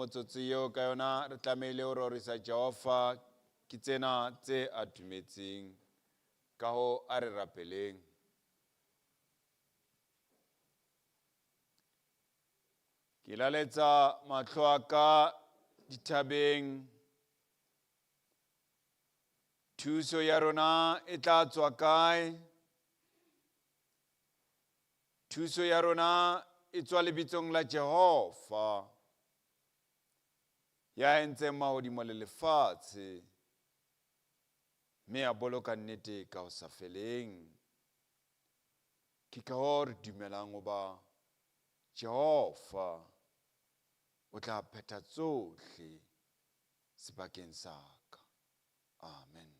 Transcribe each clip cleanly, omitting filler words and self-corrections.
Motsotso eo ka yona re tlamehile ho rorisa Jehova ke tsena tse atumetseng. Ka hoo a re rapeleng. Ke laletsa mahlo a ka dithabeng. Thuso ya rona e tla tswa kae? Thuso ya rona e tswa lebitsong la Jehova, ya entseng mahodimo le lefatshe, mme a boloka nnete ka ho sa feleng. Ke ka hoo re dumelang hoba Jehova o tla phetha tsohle sebakeng sa ka. Amen.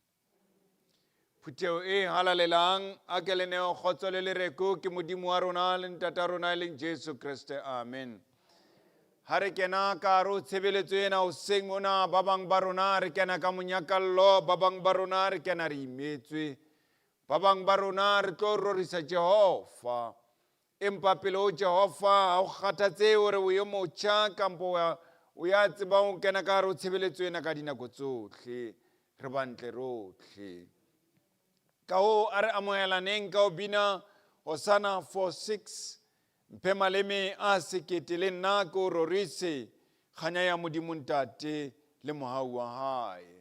Phutheho e halalelang, a ke le neo kgotso le lereko ke Modimo wa rona le Ntata rona e leng Jesu Kreste. Amen. Ha re kena ka hare ho tshebeletso ena hoseng ona, ba bang ba rona re kena ka monyakallo, ba bang ba rona re kena re imetswe, ba bang ba rona re tlo rorisa Jehova. Empa pele ho Jehova ha o kgathatsehe hore o yo motjha kampo o ya tsebang ho kena ka hare ho tshebeletso ena ka dinako tsohle. Re bantle rotlhe. Ka hoo a re amohelaneng ka ho bina Hosanna 4:6. Mphe maleme a sekete le nna ke o rorise kganya ya Modimo Ntate le mohau wa hae.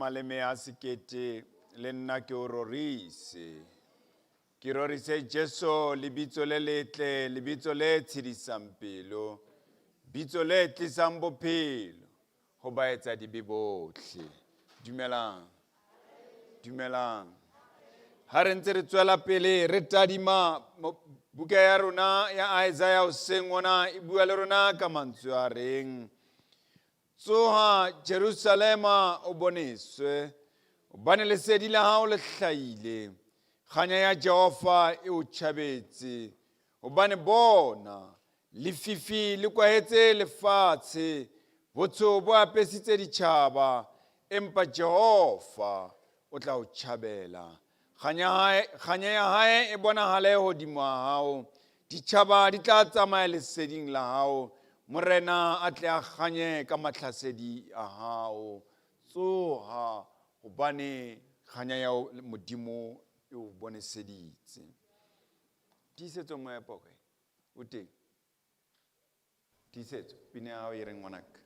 Maleme a sekete le nna ke o rorise. Ke rorise Jesu lebitso le letle, lebitso le tshedisang pelo, bitso le tlisang bophelo ho baetsadibe bohle. Dumelang. Dumelang. Ha re ntse re tswela pele re tadima buka ya rona ya Isaiah hoseng ona e bua le rona ka mantswe a reng Tsoha Jerusalema o boneswe, hobane lesedi la hao le hlahile, kganya ya Jehova e o tjhabetse. Hobane bona, lefifi le kwahetse lefatshe, botsho bo apesitse ditjhaba, empa Jehova o tla o tjhabela. Kganya ya hae e bonahale hodimo ha hao. Ditjhaba di tla tsamaya leseding la hao. Morena a tle a kganye ka mahlasedi a hao. Tsoha, hobane kganya ya Modimo e o boneseditse. Tiisetso Moepo kae? O teng? Tiisetso, pina ya hao e reng ngwanaka?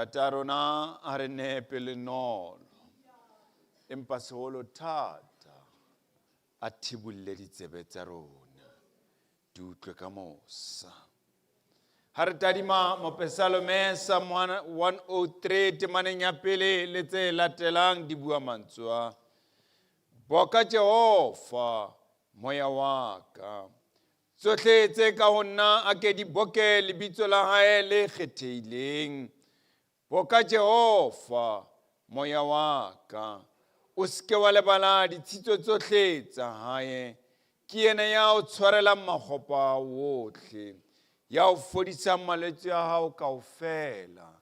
Tata rona a re nehe pelonolo, empa seholo thata a thibolle ditsebe tsa rona di utlwe ka mosa. Ha re tadima mopesalome Psalm 103 temaneng ya pele le tse latelang di bua mantswe a boka Jehova moya wa ka tsohle tse ka ho nna a ke di boke lebitso la hae le kgethehileng. Boka Jehova moya wa ka, o se ke wa lebala ditshitso tsohle tsa hae. Ke yena ya o tshwarelang makgopo a wohle, ya o fodisang malwetse a hao kaofela.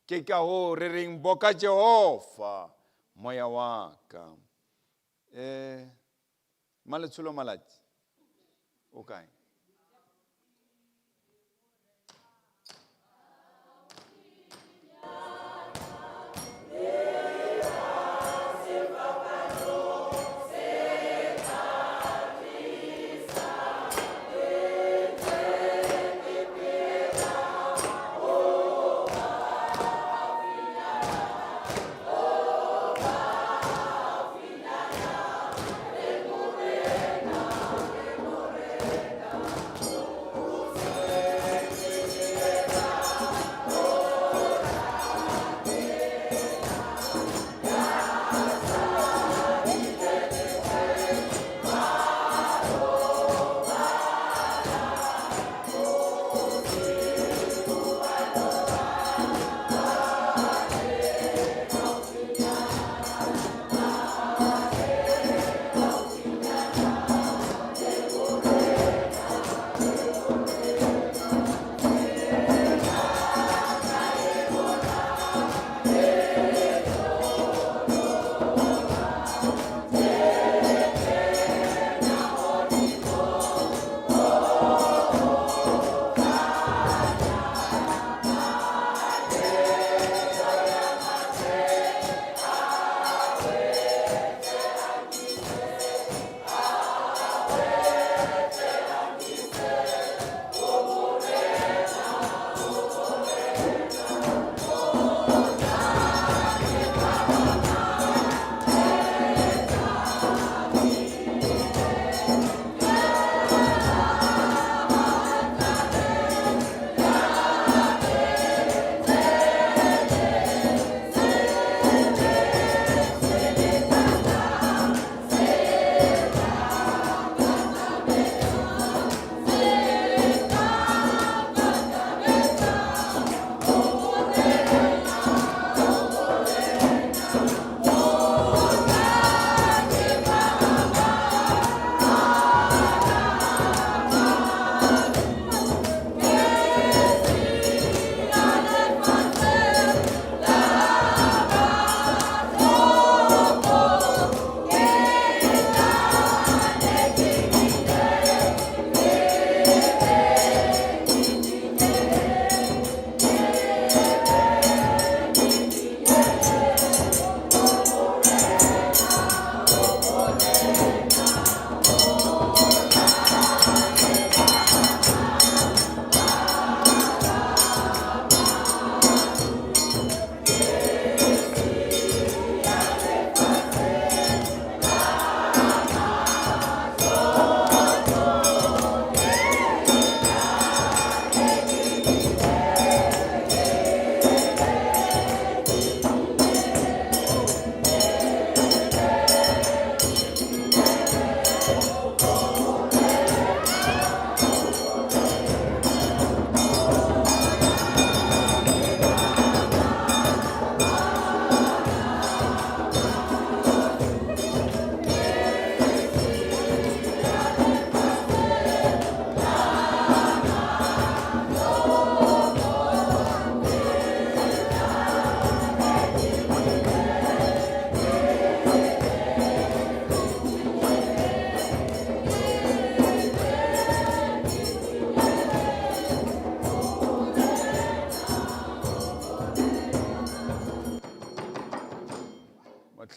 Ke ka hoo re reng boka Jehova moya wa ka. Eh, Maletsholo Malatsi, o kae?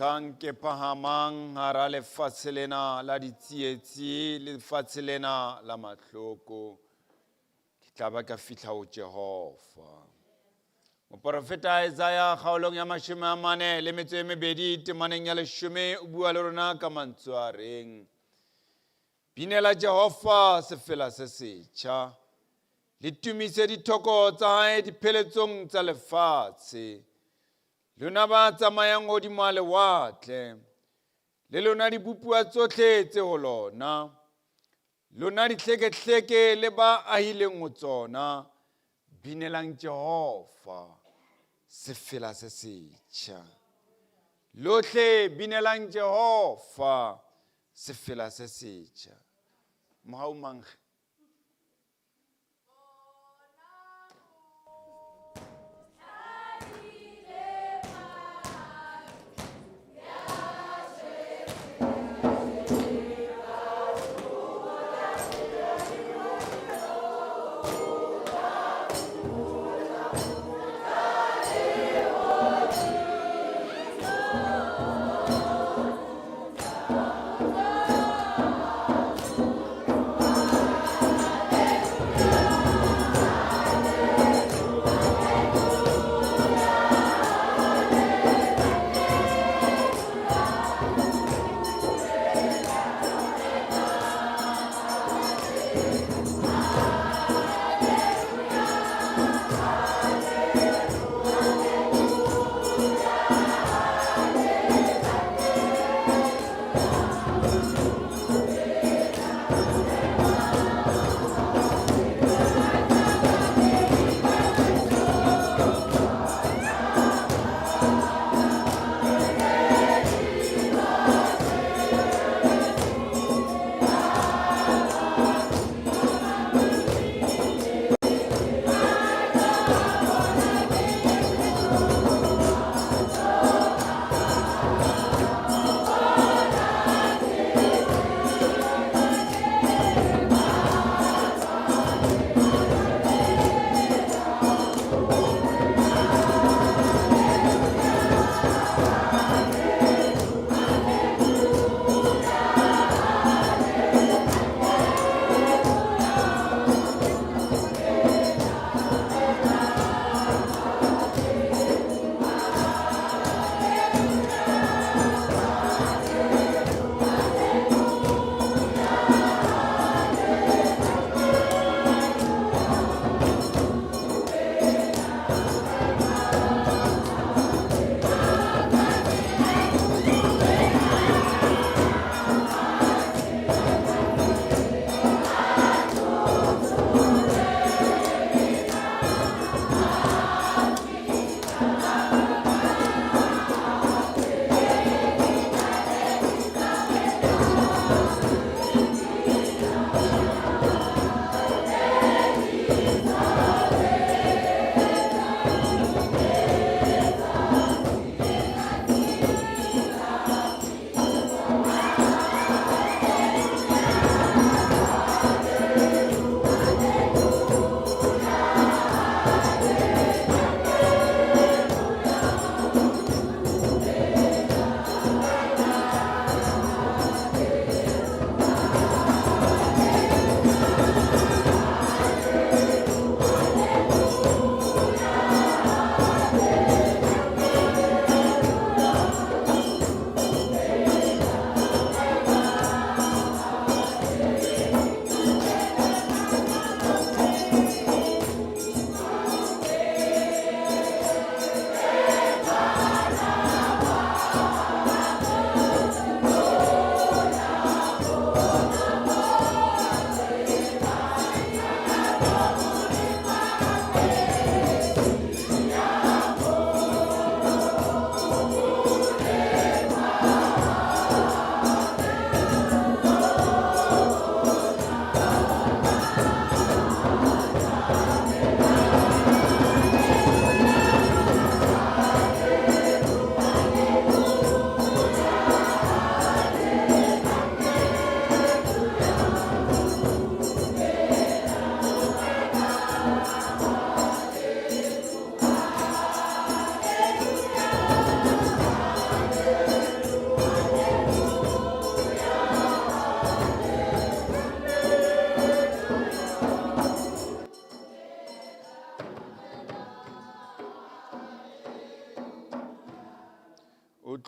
Mohlang ke phahamang hara lefatshe lena la ditsietsi, lefatshe lena la mahloko, ke tla ba ka fihla ho Jehova. Moporofeta Isaiah kgaolong ya 42 temaneng ya 10 o bua le rona ka mantswe a reng, Binela Jehova sefela se setjha, le tumise dithoko tsa hae dipheletsong tsa lefatshe. Lona ba tsamayang hodimo a lewatle, le lona dibopuwa tsohle tse ho lona, lona dihlekehleke le ba ahileng ho tsona, binelang Jehova sefela se setjha. Lohle binelang Jehova sefela se setjha. Mohau mankge.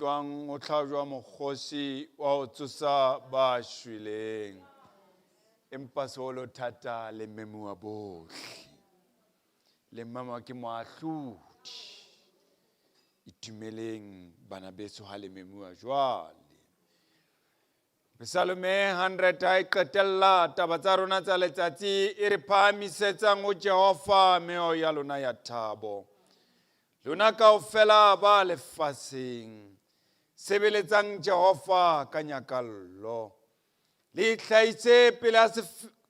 Utlwang o tlhajwa mokgosi wa ho tsosa ba shweleng. Empa seholo thata le memuwa bohle. Le mema ke moahlodi. Itumeleng bana beso ha le memuwa jwale. Psalme 100 ha e qetella taba tsa rona tsa letsatsi e re phahamisetsang ho Jehova meoya ya lona ya thabo. Lona kaofela ba lefatsheng, sebeletsang Jehova ka nyakallo. Le itlhahise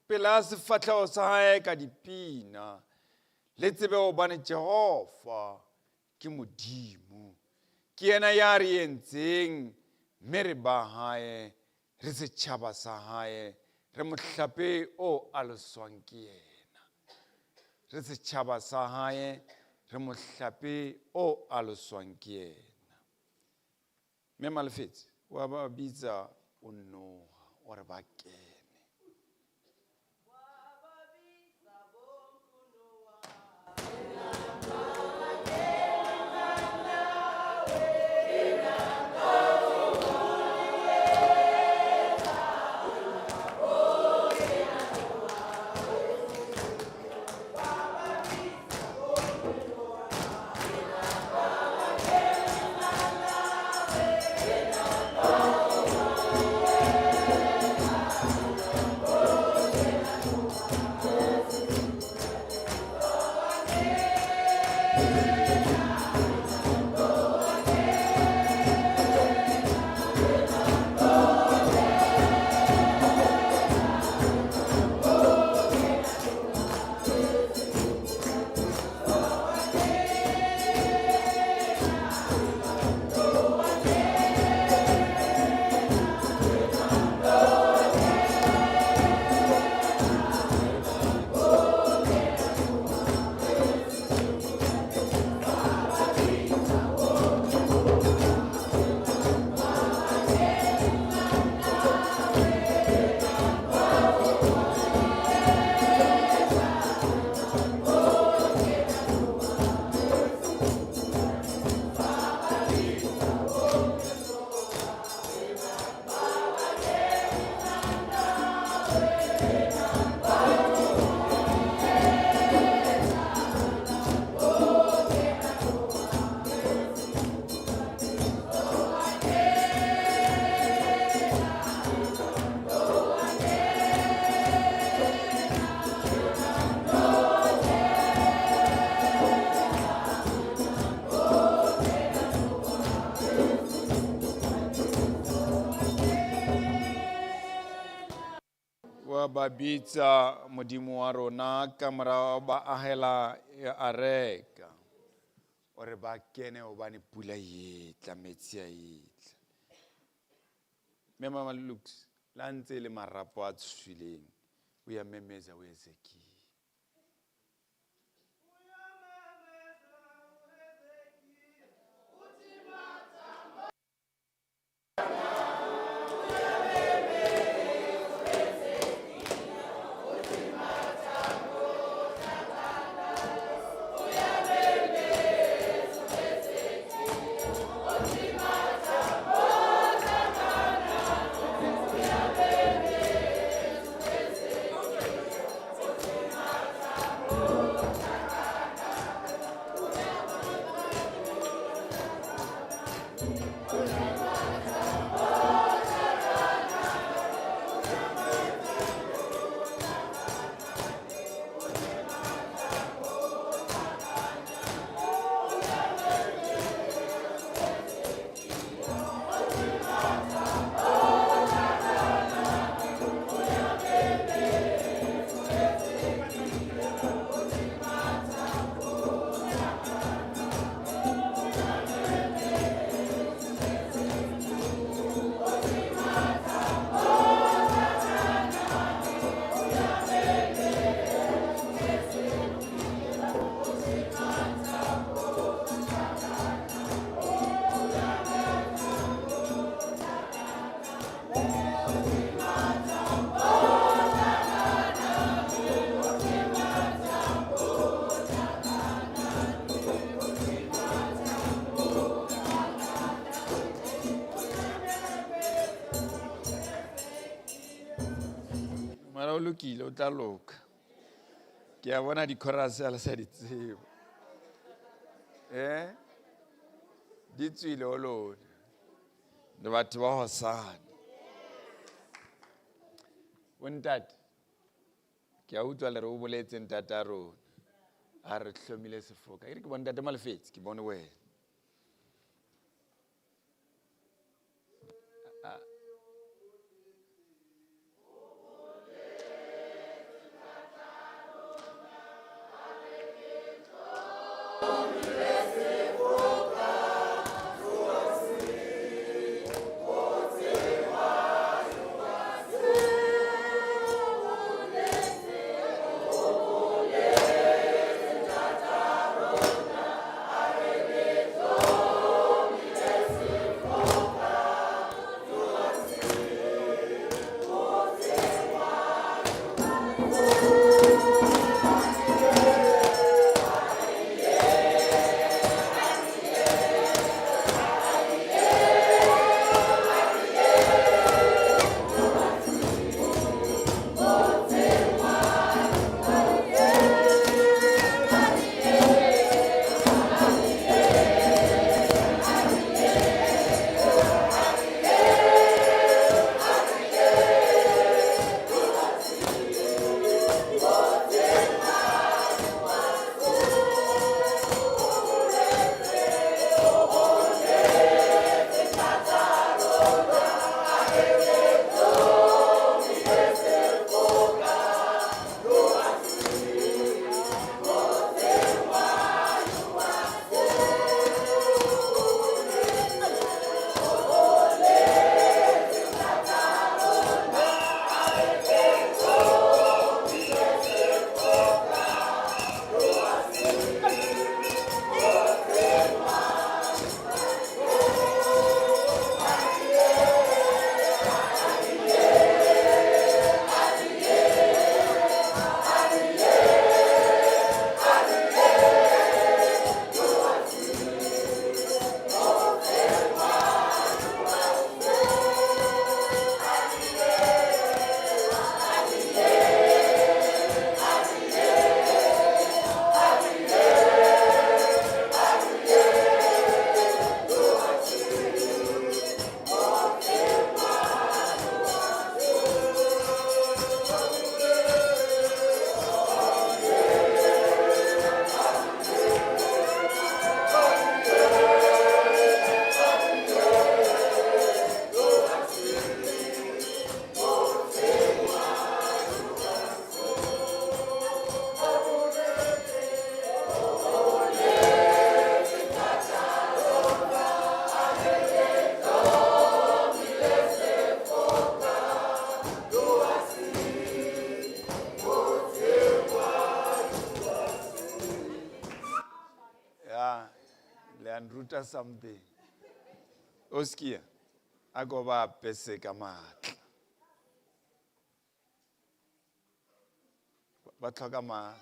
pela sefahleho sa hae ka dipina. Le tsebe hobane Jehova ke Modimo. Ke yena ya re entseng, mme re ba hae, re setjhaba sa hae, re mohlape o aloswang ke yena. Re setjhaba sa hae, re mohlape o aloswang ke yena. Mme Malefetse wa ba bitsa o noha, o re ba kene. Wa ba bitsa Modimo wa rona ka morao ba ahela areka. O re ba kene hobane pula e etla, metsi a etla. Mme Mama Lux, la ntse e le marapo a tswileng, o ya memeza o Ezekiel. Mara o lokile, o tla loka. Ke a bona di-chorus a le sa di tseba. Eh? Di tswile ho lona. Le batho ba hosane. Bontate, ke a utlwa le re o boletse ntate a rona. A re hlomile sefoka. E re ke bontate Malefetse, ke bone wena. Nruta something. Oskia, a ko ba apese ka maatla. Ba tlhoka ma.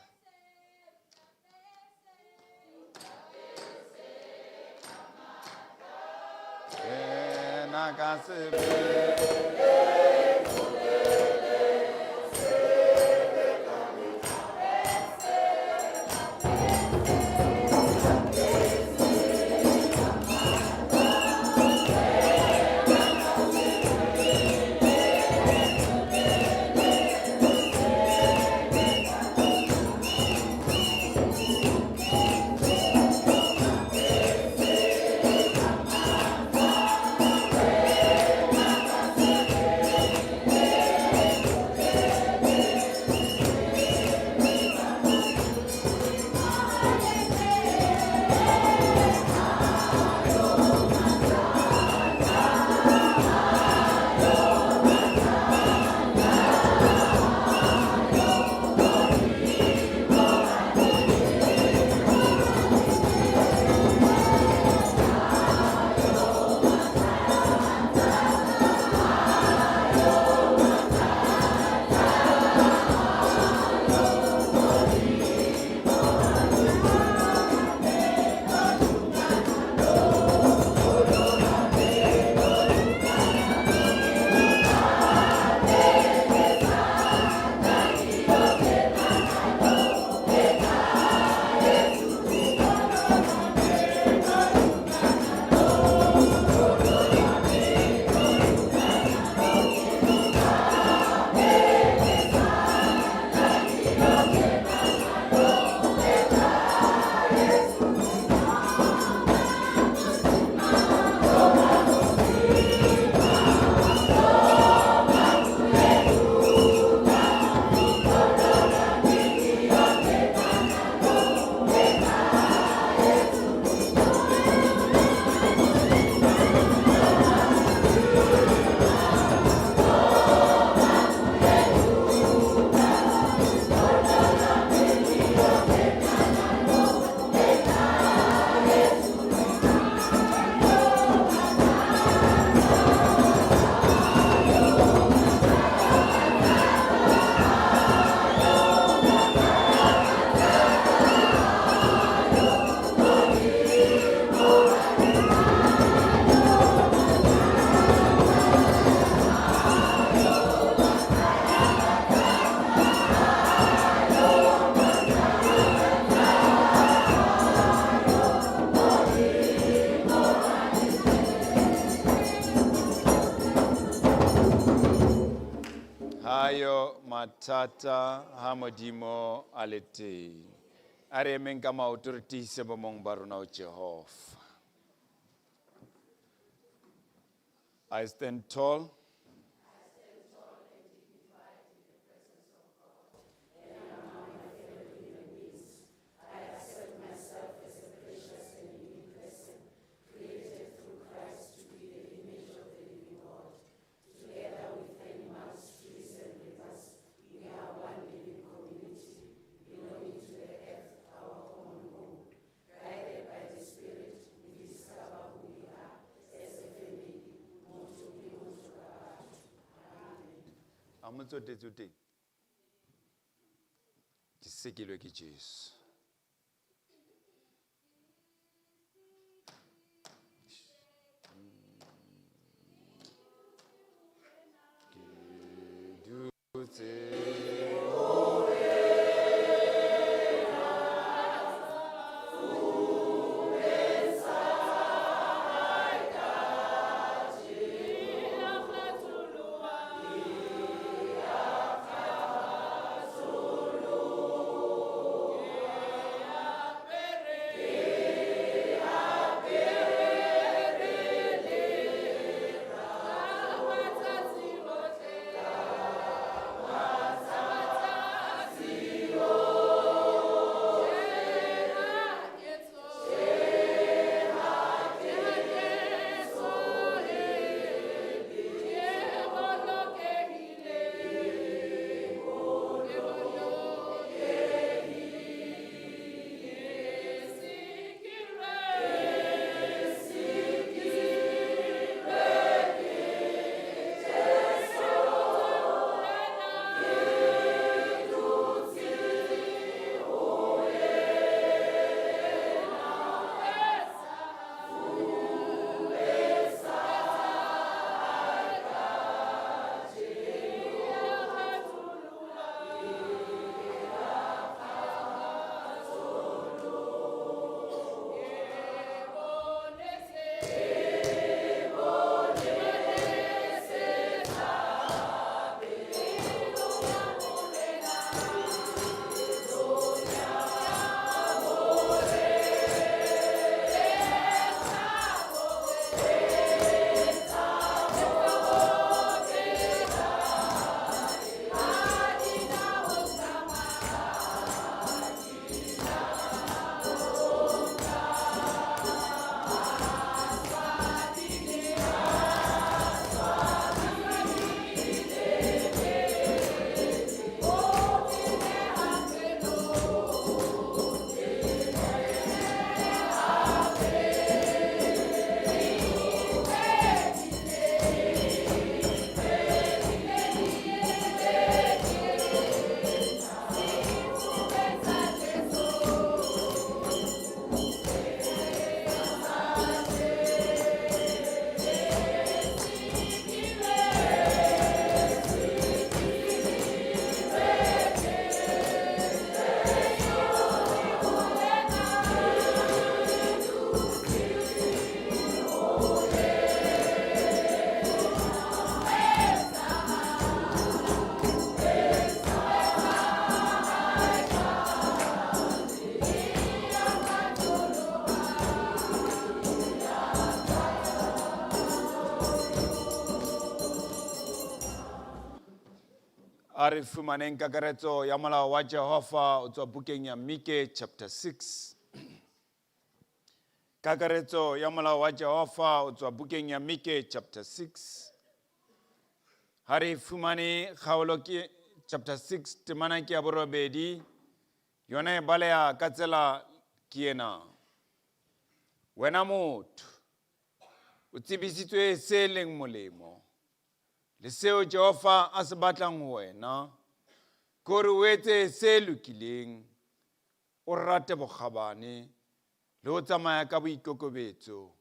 Ena ka sebe. mathata ha Modimo a le teng. A re emeng ka maoto re tiise bomong ba rona ho Jehova. I stand tall. A motsotetse o teng? Ke sekilwe ke Jesu. Ke dutse. A re fumaneng kakaretso ya molao wa Jehova o tswa bukeng ya Mike chapter 6. Kakaretso ya molao wa Jehova o tswa bukeng ya Mike chapter 6. Ha re fumane kgaolo ke chapter 6 temana ke ya borobedi yona e baleha ka tsela ke ena. Wena motho o tsebisitswe se leng molemo le seo Jehova a se batlang ho wena ke hore o etse se lokileng, o rate bokgabane le ho tsamaya ka boikokobetso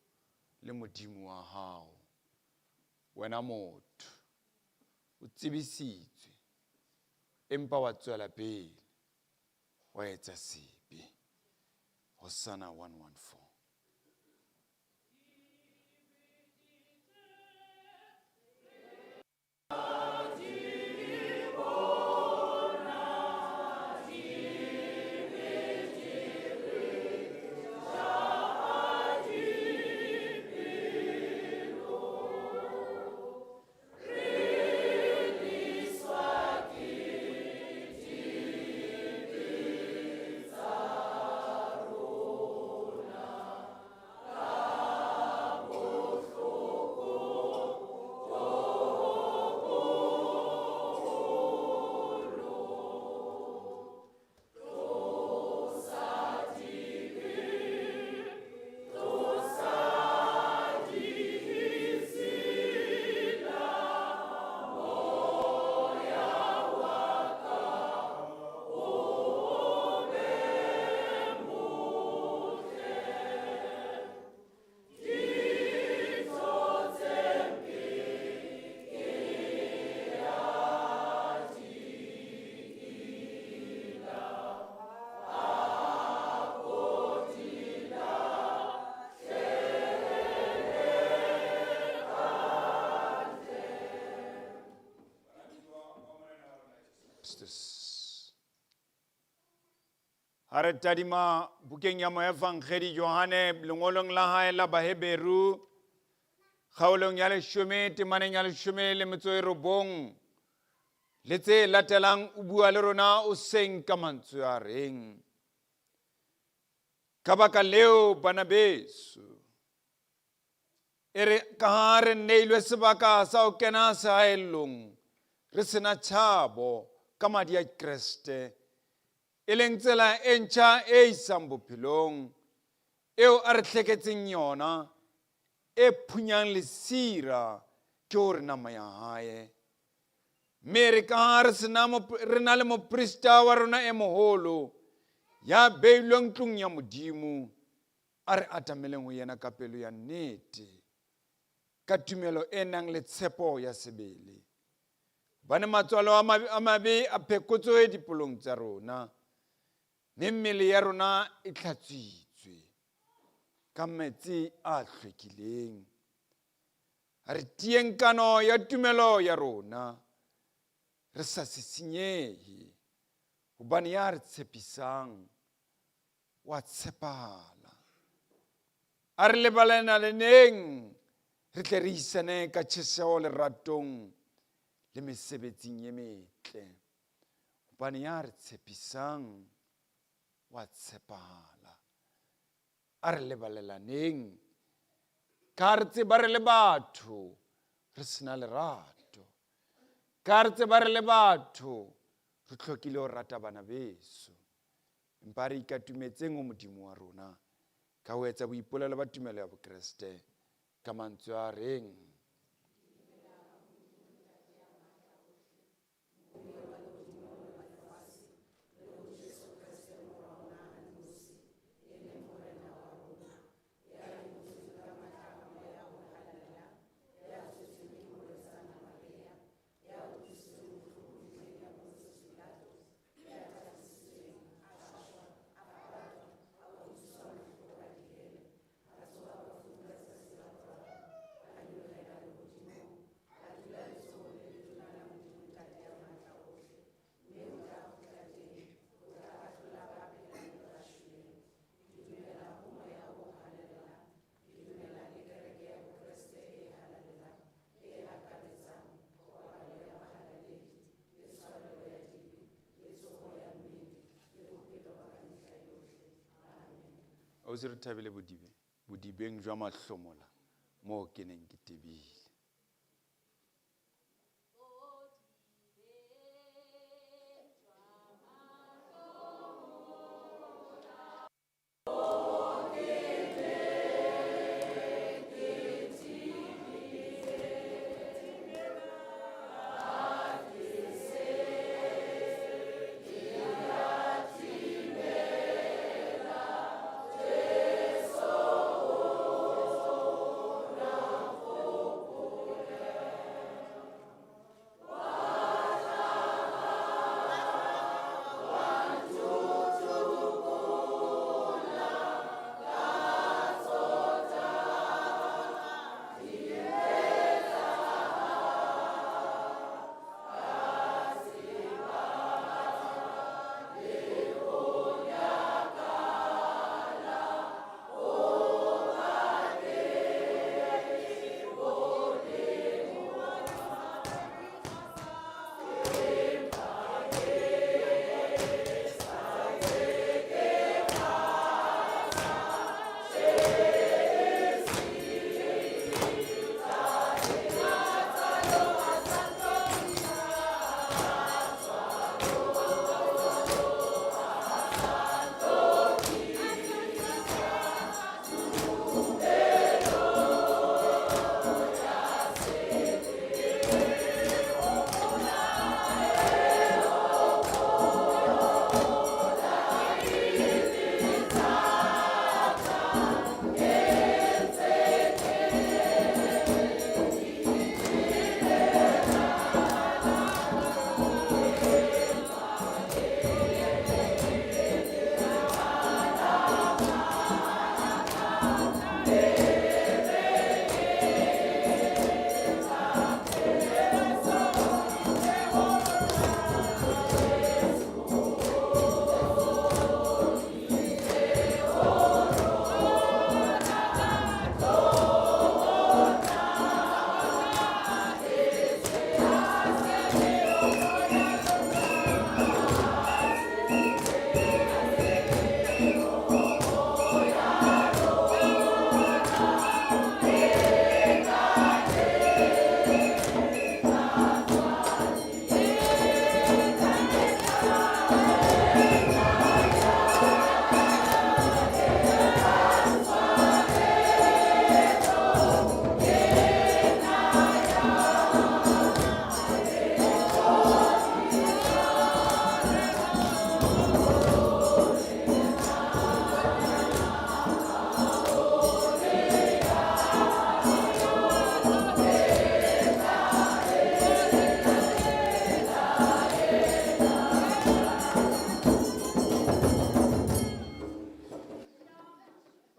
le Modimo wa hao. Wena motho o tsebisitswe empa wa tswela pele wa etsa sebe. Hosanna 114. Pstus. Ha re tadima bukeng ya moefangedi Johane lengolong la hae la Baheberu kgaolong ya leshome temaneng ya leshome le metso e robong le tse latelang o bua le rona o seng ka mantswe a reng ka baka leo bana beso e re ka ha re neilwe sebaka sa ho kena sehaellong re sena tshabo ka madi a Kreste e leng tsela e ntjha e isang bophelong eo a re hleketseng yona e phunyang lesira ke hore nama ya hae mme re ka ha re sena re na le moprista wa rona e moholo ya beilweng tlung ya Modimo A re atameleng ho yena ka pelo ya nnete, ka tumelo e nang le tshepo ya sebele. Hobane matswalo a mabe a phekotsoe dipolong tsa rona, mme mmele ya rona e tlhatswitswe ka metsi a hlwekileng. A re tieng kano ya tumelo ya rona, re sa sisinyehe, hobane ya re tshepisang wa tshepahala. A re lebalenaleneng re tle re isane ka tjheseho leratong le mesebetsing e metle, hobane ya re tshepisang wa tshepahala. A re lebalelaneng ka re tseba re le batho re sena lerato, ka re tseba re le batho re hlokile ho rata bana beso. Empa re ikatumetseng ho Modimo wa rona ka ho etsa boipolelo ba tumelo ya Bokreste ka mantswe a reng, Ausi re thabile bodibe bodibeng jwa mahlomola moo ke neng ke tebile.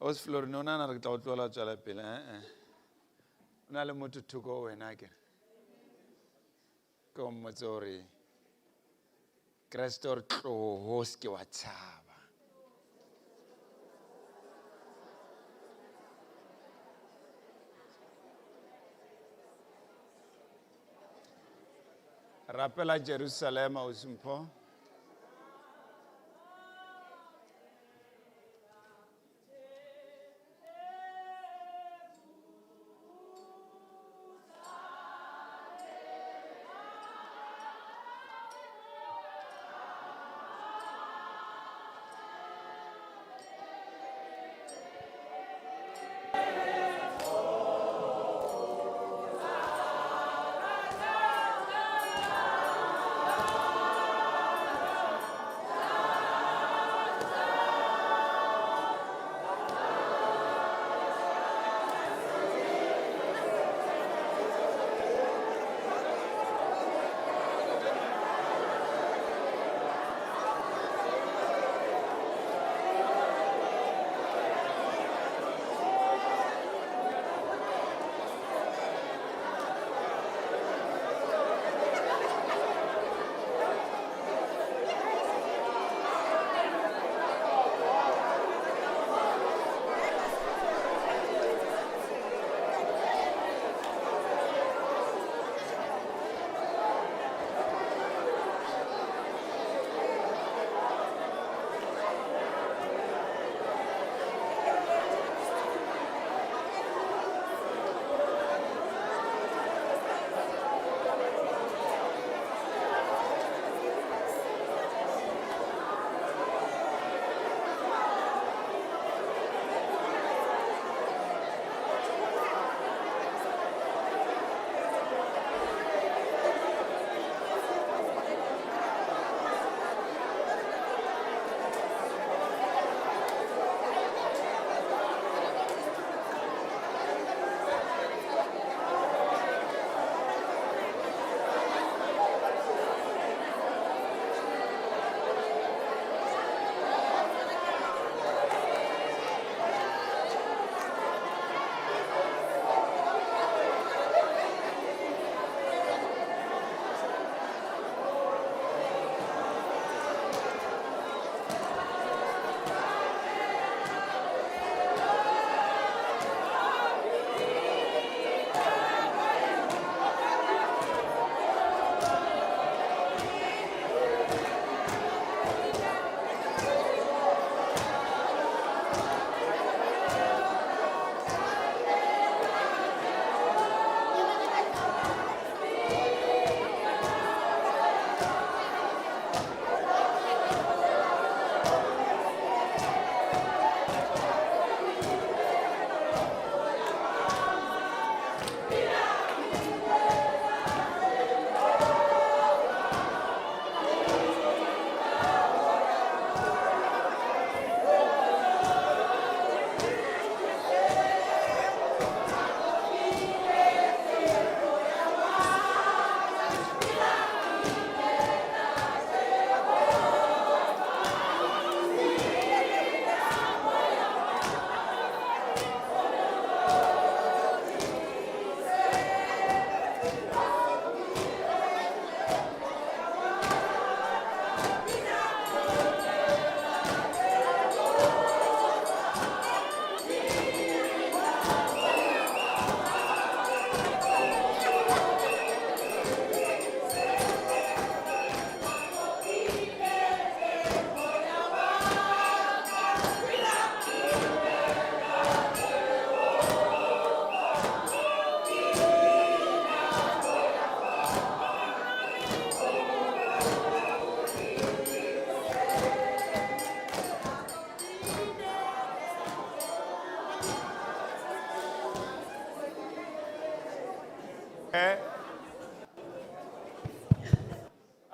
Os Florin, o nahana re ke tla o tlohela tswela pele, eh? O na le motho thoko ho wena ke. Ke o mmotse hore Kreste o re tloho se ke wa tshaba. Rapela Jerusalema o Mpho.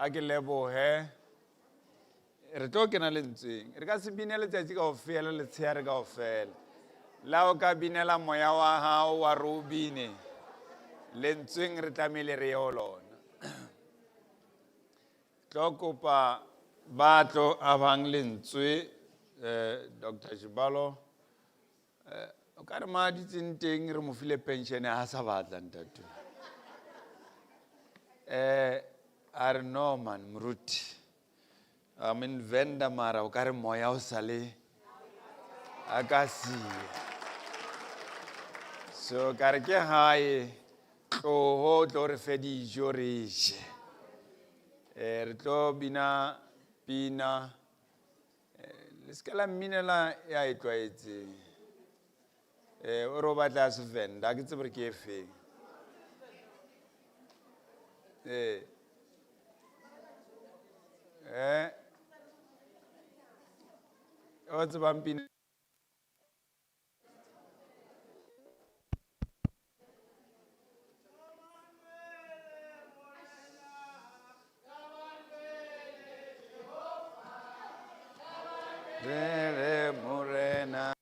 A ke lebohe. Re tlo kena lentsweng. Re ka se bine letsatsi kaofela, letshehare kaofela. La o ka binela moya wa hao wa re o bine. Lentsweng re tlamehile re ye ho lona. Tlo kopa ba tlo abang lentswe, Dr. Jibalo O ka re ma a dutseng teng re mo file pension ha sa batla ntate. A re no man moruti. I mean Venda mara o ka re moya o sale a ka siya. So ka re ke hae tloho o tlo re fe dijo re je. Re tlo bina pina le se ke la mminela ya e tlwaetseng. O re o batla Sevenda, ha ke tsebe gore ke e feng. O tsebang pina? Re Morena.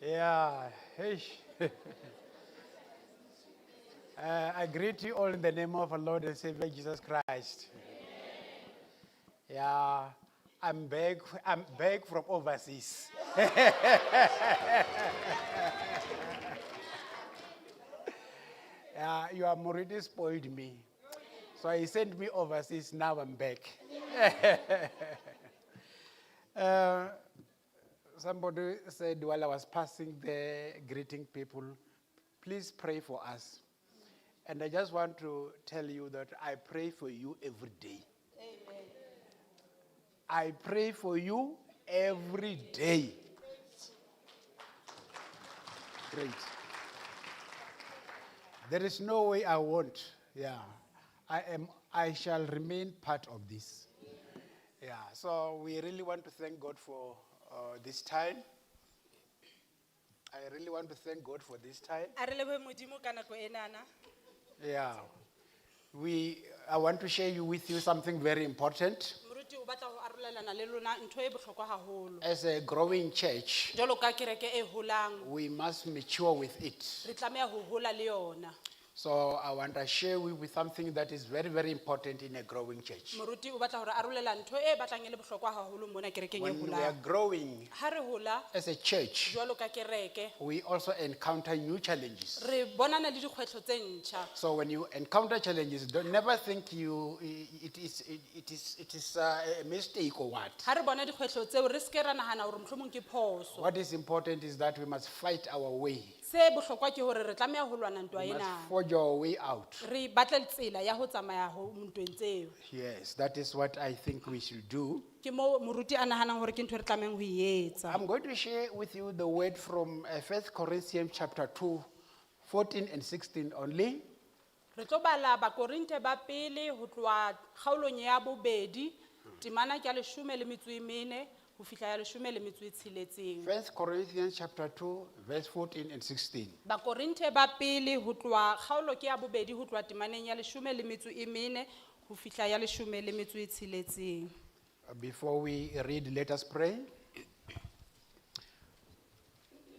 Yeah, hey. I greet you all in the name of our Lord and Savior Jesus Christ. Yeah, I'm back. I'm back from overseas. Yeah, you have already spoiled me. So he sent me overseas, now I'm back. Somebody said while I was passing there, greeting people, please pray for us. And I just want to tell you that I pray for you every day. Amen. I pray for you every day. Great. There is no way I won't. Yeah. I shall remain part of this. Yeah. So we really want to thank God for this time. I really want to thank God for this time. A re lebohe Modimo ka nako enana. Yeah. I want to share with you something very important. Moruti o batla ho arolelana le lona ntho e bohlokwa haholo. As a growing church, Jwalo ka kereke e holang, we must mature with it. re tlameha ho hola le yona. So I want to share with something that is very, very important in a growing church. Moruti o batla hore arolela ntho e batlang e le bohlokwa haholo mona kerekeng e When we are holang. growing Ha re hola as a church, jwalo ka kereke, we also encounter new challenges. re bonana le dikgwetlho tse ntjha. So when you encounter challenges, don't never think you it is a mistake or what. Ha re bona dikgwetlho tseo re seke ra nahana hore mohlomong ke phoso. What is important is that we must fight our way. Se bohlokwa ke hore re tlameha ho lwana ntwa We must ena. forge our way out. Re batle tsela ya ho tsamaya ho ntweng tseo. Yes, that is what I think we should do. Ke moo moruti a nahanang hore ke ntho e re tlamehang ho e etsa. I'm going to share with you the word from 1 Corinthians chapter 2, 14 and 16 only. Re tlo bala Bakorinthe ba pele ho tloha kgaolong ya bobedi, temana ke ya leshome le metso e mene ho fihla ya leshome le metso e tsheletseng. 1 Corinthians chapter 2, verse 14 and 16. Bakorinthe ba pele ho tloha kgaolo ke ya bobedi ho tloha temaneng ya leshome le metso e mene ho fihla ya leshome le metso e tsheletseng. Before we read, let us pray.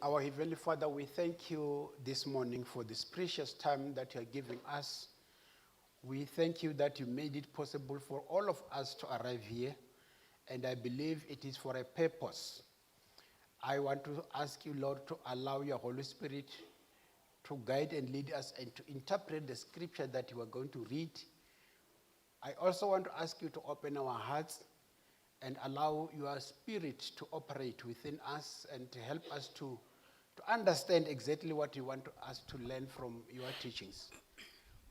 Our Heavenly Father, we thank you this morning for this precious time that you are giving us. We thank you that you made it possible for all of us to arrive here, and I believe it is for a purpose. I want to ask you, Lord, to allow your Holy Spirit to guide and lead us and to interpret the scripture that you are going to read. I also want to ask you to open our hearts and allow your spirit to operate within us and to help us to understand exactly what you want us to learn from your teachings.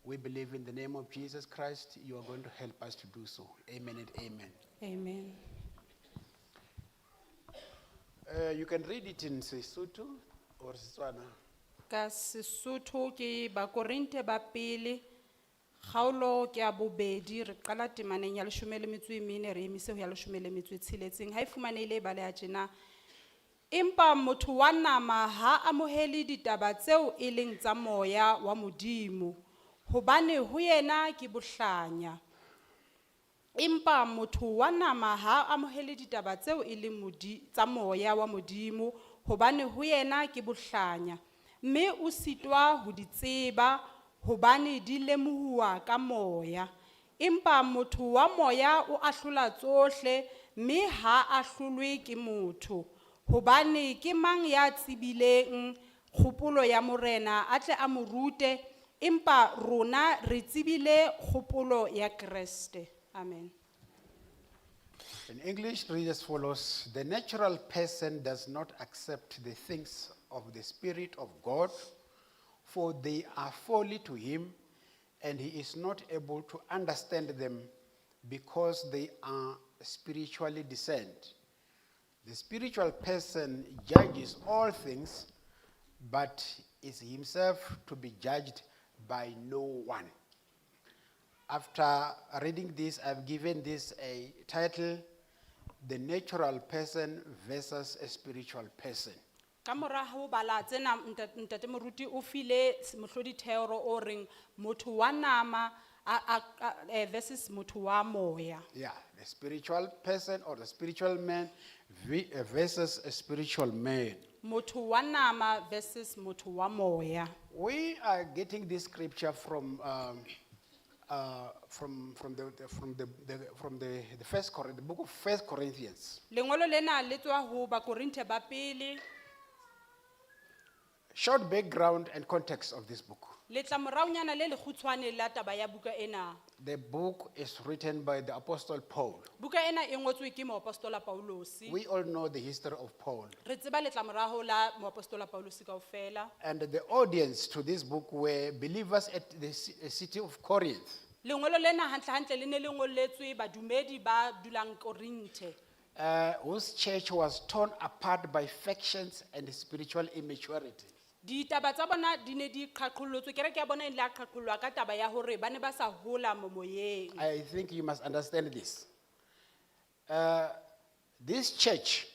We believe in the name of Jesus Christ, you are going to help us to do so. Amen and amen. Amen. You can read it in Sesotho or Setswana. Ka Sesotho ke Bakorinthe ba pele kgaolo ke ya bobedi re qala temaneng ya leshome le metso e mene re emise ho ya leshome le metso e tsheletseng. Ha e fumanehile e baleha tjena. Empa motho wa nama ha a amohele ditaba tseo e leng tsa moya wa Modimo, hobane ho yena ke bohlanya. Empa motho wa nama ha a amohele ditaba tseo e leng tsa moya wa Modimo, hobane ho yena ke bohlanya, mme o sitwa ho di tseba hobane di lemohuwa ka moya. Empa motho wa moya o ahlola tsohle, mme ha a ahlolwe ke motho. Hobane ke mang ya tsebileng kgopolo ya Morena a tle a mo rute, empa rona re tsebile kgopolo ya Kreste. Amen. In English, read as follows: The natural person does not accept the things of the Spirit of God, for they are folly to him, and he is not able to understand them because they are spiritually discerned. The spiritual person judges all things, but is himself to be judged by no one. After reading this, I've given this a title, The Natural Person versus a Spiritual Person. Ka mora ho bala tsena ntate moruti o file mohlodi thero o reng motho wa nama versus motho wa moya. Yeah, the spiritual person or the spiritual man versus a spiritual man. Motho wa nama versus motho wa moya. We are getting this scripture from the first the book of First Corinthians. Lengolo lena le tswa ho Bakorinthe ba pele. Short background and context of this book. Letlamoraonyana le lekgutshwane la taba ya buka ena. The book is written by the Apostle Paul. Buka ena e ngotswe ke moapostola Paulus. We all know the history of Paul. Re tseba letlamoraho la moapostola Paulus kaofela. And the audience to this book were believers at the city of Corinth. Lengolo lena hantle hantle le ne le ngolletswe badumedi ba dulang Korinthe. Whose church was torn apart by factions and spiritual immaturity. Ditaba tsa bona di ne di qhaqholletswe, kereke ya bona e ile ya qhaqhollwa ka taba ya hore ba ne ba sa hola mo moyeng. I think you must understand this. This church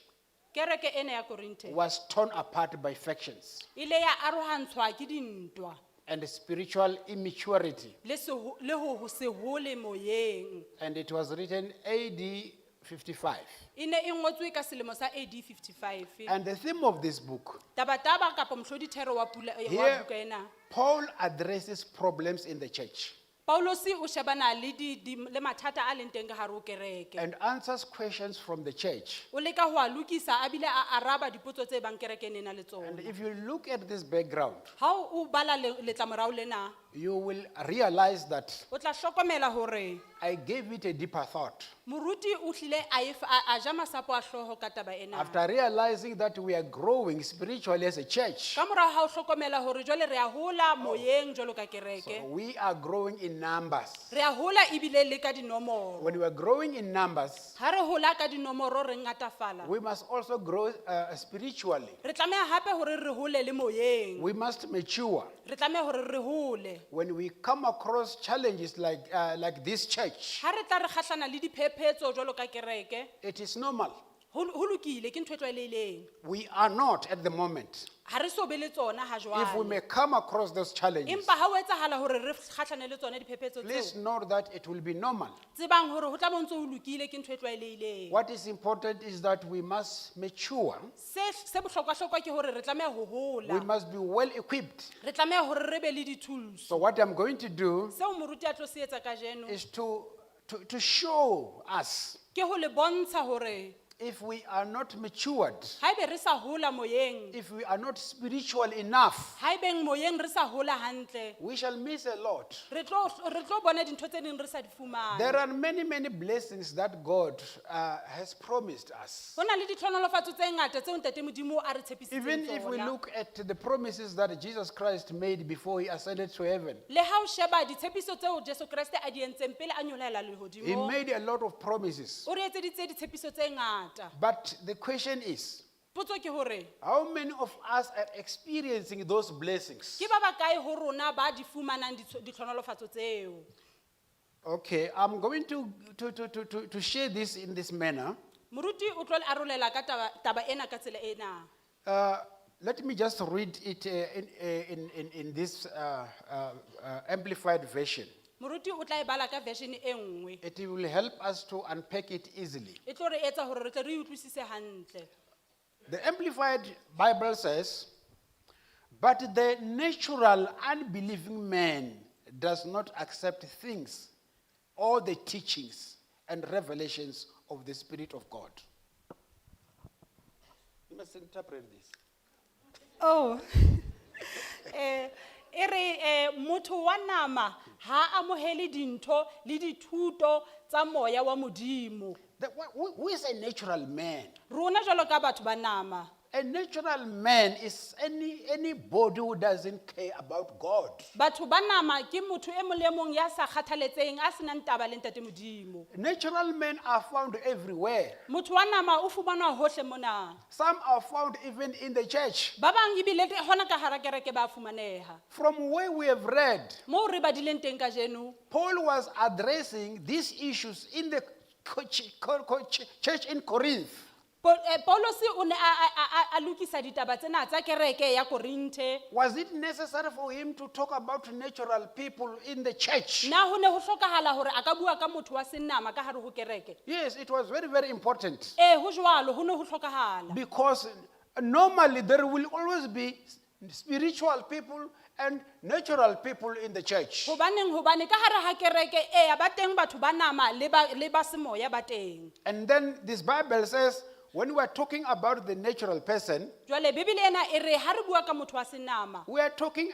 Kereke ena ya Korinthe was torn apart by factions ile ya arohantshwa ke dintwa. and Spiritual Immaturity. Le le ho se hole moyeng. And it was written AD 55. E ne e ngotswe ka selemo sa AD 55. And the theme of this book, Tabataba kapa mohlodithero wa pula wa here, buka ena. Paul addresses problems in the church Paulus o shebana le di, di le mathata a leng teng ka hare ho kereke. and answers questions from the church. O leka ho a lokisa a bile a araba dipotso tse bang kerekeng e na le And tsona. if you look at this background, Ha o bala letlamorao lena, you will realize that o tla hlokomela hore I gave it a deeper thought. moruti o hlile a a ja masapo a hlooho ka taba ena. After realizing that we are growing spiritually as a church, Ka morao ha o hlokomela hore jwale re a hola moyeng jwalo ka kereke. so we are growing in numbers. Re a hola ebile le ka dinomoro. When we are growing in numbers, Ha re hola ka dinomoro re ngatafala. we must also grow spiritually. Re tlameha hape hore re hole le moyeng. We must mature. Re tlameha hore re hole. When we come across challenges like this church, Ha re tla re kgahlana le diphephetso jwalo ka kereke, it is normal. ho lokile ke ntho e tlwaelehileng. We are not at the moment. Ha re so be le tsona ha If we jwale. may come across those challenges, Empa ha ho etsahala hore re kgahlane le tsona diphephetso please tseo, know that it will be normal. tsebang hore ho tla bo ntso ho lokile ke ntho e tlwaelehileng. What is important is that we must mature. Se bohlokwa-hlokwa ke hore re tlameha ho We hola. must be well equipped. Re tlameha hore re be le di-tools. So, what I'm going to do Seo moruti a tlo se etsa kajeno is to show us ke ho le bontsha hore if we are not matured, haebe re sa hola moyeng, if we are not spiritual enough, haebeng moyeng re sa hola hantle, we shall miss a lot. re tlo bona dintho tse ding re sa di fumane. There are many, many blessings that God has promised us. Ho na le ditlhonolofatso tse ngata tseo Ntate Modimo a re tshepisitseng Even if we tsona. look at the promises that Jesus Christ made before he ascended to heaven, Le ha o sheba ditshepiso tseo Jesu Kreste a di entseng pele a nyolohela he lehodimong, made a lot of promises. o re etseditse ditshepiso tse ngata. But the question is, Potso ke hore how many of us are experiencing those blessings? ke ba bakae ho rona ba di fumanang ditlhonolofatso tseo? Okay, I'm going to share this in this manner. Moruti o tlo le arolela ka taba ena ka tsela ena. Let me just read it in this amplified version. Moruti o tla e bala ka version e nngwe. It will help us to unpack it easily. E tlo re etsa hore re tle re utlwisise hantle. The Amplified Bible says, "But the natural unbelieving man does not accept things or the teachings and revelations of the Spirit of God." You must interpret this. Oh. E re motho wa nama ha amohele dintho le dithuto tsa moya wa Modimo. Who is a natural man? Rona jwalo ka batho ba nama. A natural man is anybody who doesn't care about God. Batho ba nama ke motho e mong le mong ya sa kgathaletseng a senang taba le Ntate Modimo. Natural men are found everywhere. Motho wa nama o fumanwa hohle mona. Some are found even in the church. Ba bang ebile hona ka hara kereke ba fumaneha. From where we have read, Moo re badileng teng kajeno, Paul was addressing these issues in the church in Corinth. Paulus o ne a lokisa ditaba tsena tsa kereke ya Korinthe. Was it necessary for him to talk about natural people in the church? Na ho ne ho hlokahala hore a ka bua ka motho wa senama ka hare ho kereke? Yes, it was very, very important. Ee, ho jwalo, ho ne ho hlokahala. Because normally there will always be spiritual people and natural people in the church. Hobaneng, hobane ka hare ha kereke, eya, ba teng batho ba nama le ba semoya ba teng. And then this Bible says, when we are talking about the natural person, Jwale Bibele ena e re ha re bua ka motho wa senama, we are talking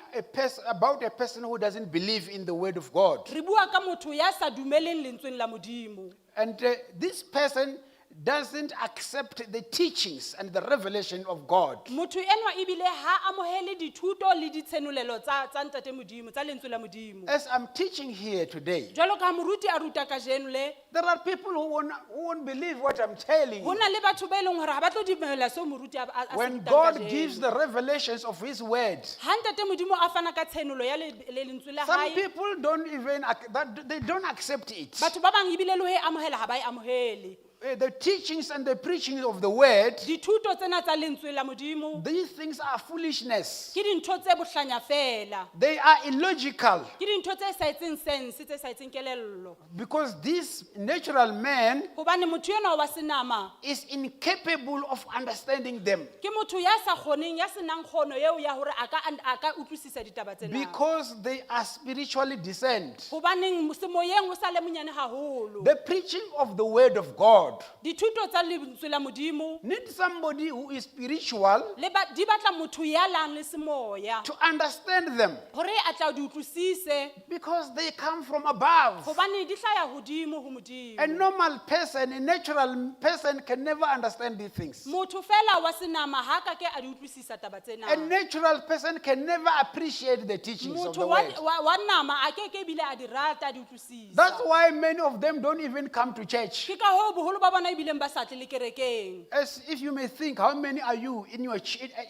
about a person who doesn't believe in the word of God. re bua ka motho ya sa dumeleng lentsweng la Modimo. And this person doesn't accept the teachings and the revelation of God. Motho enwa ebile ha amohele dithuto le ditshenolelo tsa Ntate Modimo, tsa lentswe la Modimo. As I'm teaching here today, Jwalo ka ha moruti a ruta kajeno le, there are people who won't believe what I'm telling ho you. na le batho ba e leng hore ha ba tlo dumela seo moruti a se When rutang God kajeno. gives the revelations of His word, Ha Ntate Modimo a fana ka tshenolo ya le lentswe la some hae, people don't even, that, they don't accept it. batho ba bang ebile le ho e amohela ha ba e amohele. The teachings and the preaching of the word, Dithuto tsena tsa lentswe la Modimo these things are foolishness. ke dintho tse bohlanya fela. They are illogical Ke dintho tse sa etseng sense, tse sa etseng kelello. because this natural man Hobane motho enwa wa senama is incapable of understanding them ke motho ya sa kgoneng, ya senang kgono eo ya hore a ka a ka utlwisisa ditaba tsena. because they are spiritually discerned. Hobaneng semoyeng o sa le monyane haholo. The preaching of the word of God Dithuto tsa lentswe la Modimo need somebody who is spiritual le ba di batla motho ya lang le semoya to understand them hore a tla di utlwisise because they come from above. hobane di hlaya hodimo ho Modimo. A normal person, a natural person can never understand these things. Motho fela wa senama ha ka ke a di utlwisisa taba tsena. A natural person can never appreciate the teachings of Motho the wa, word. wa nama a ke ke ebile a di rata a di utlwisisa. That's why many of them don't even come to church. Ke ka hoo boholo ba bona ebileng ba sa tle le kerekeng. As if you may think, how many are you in your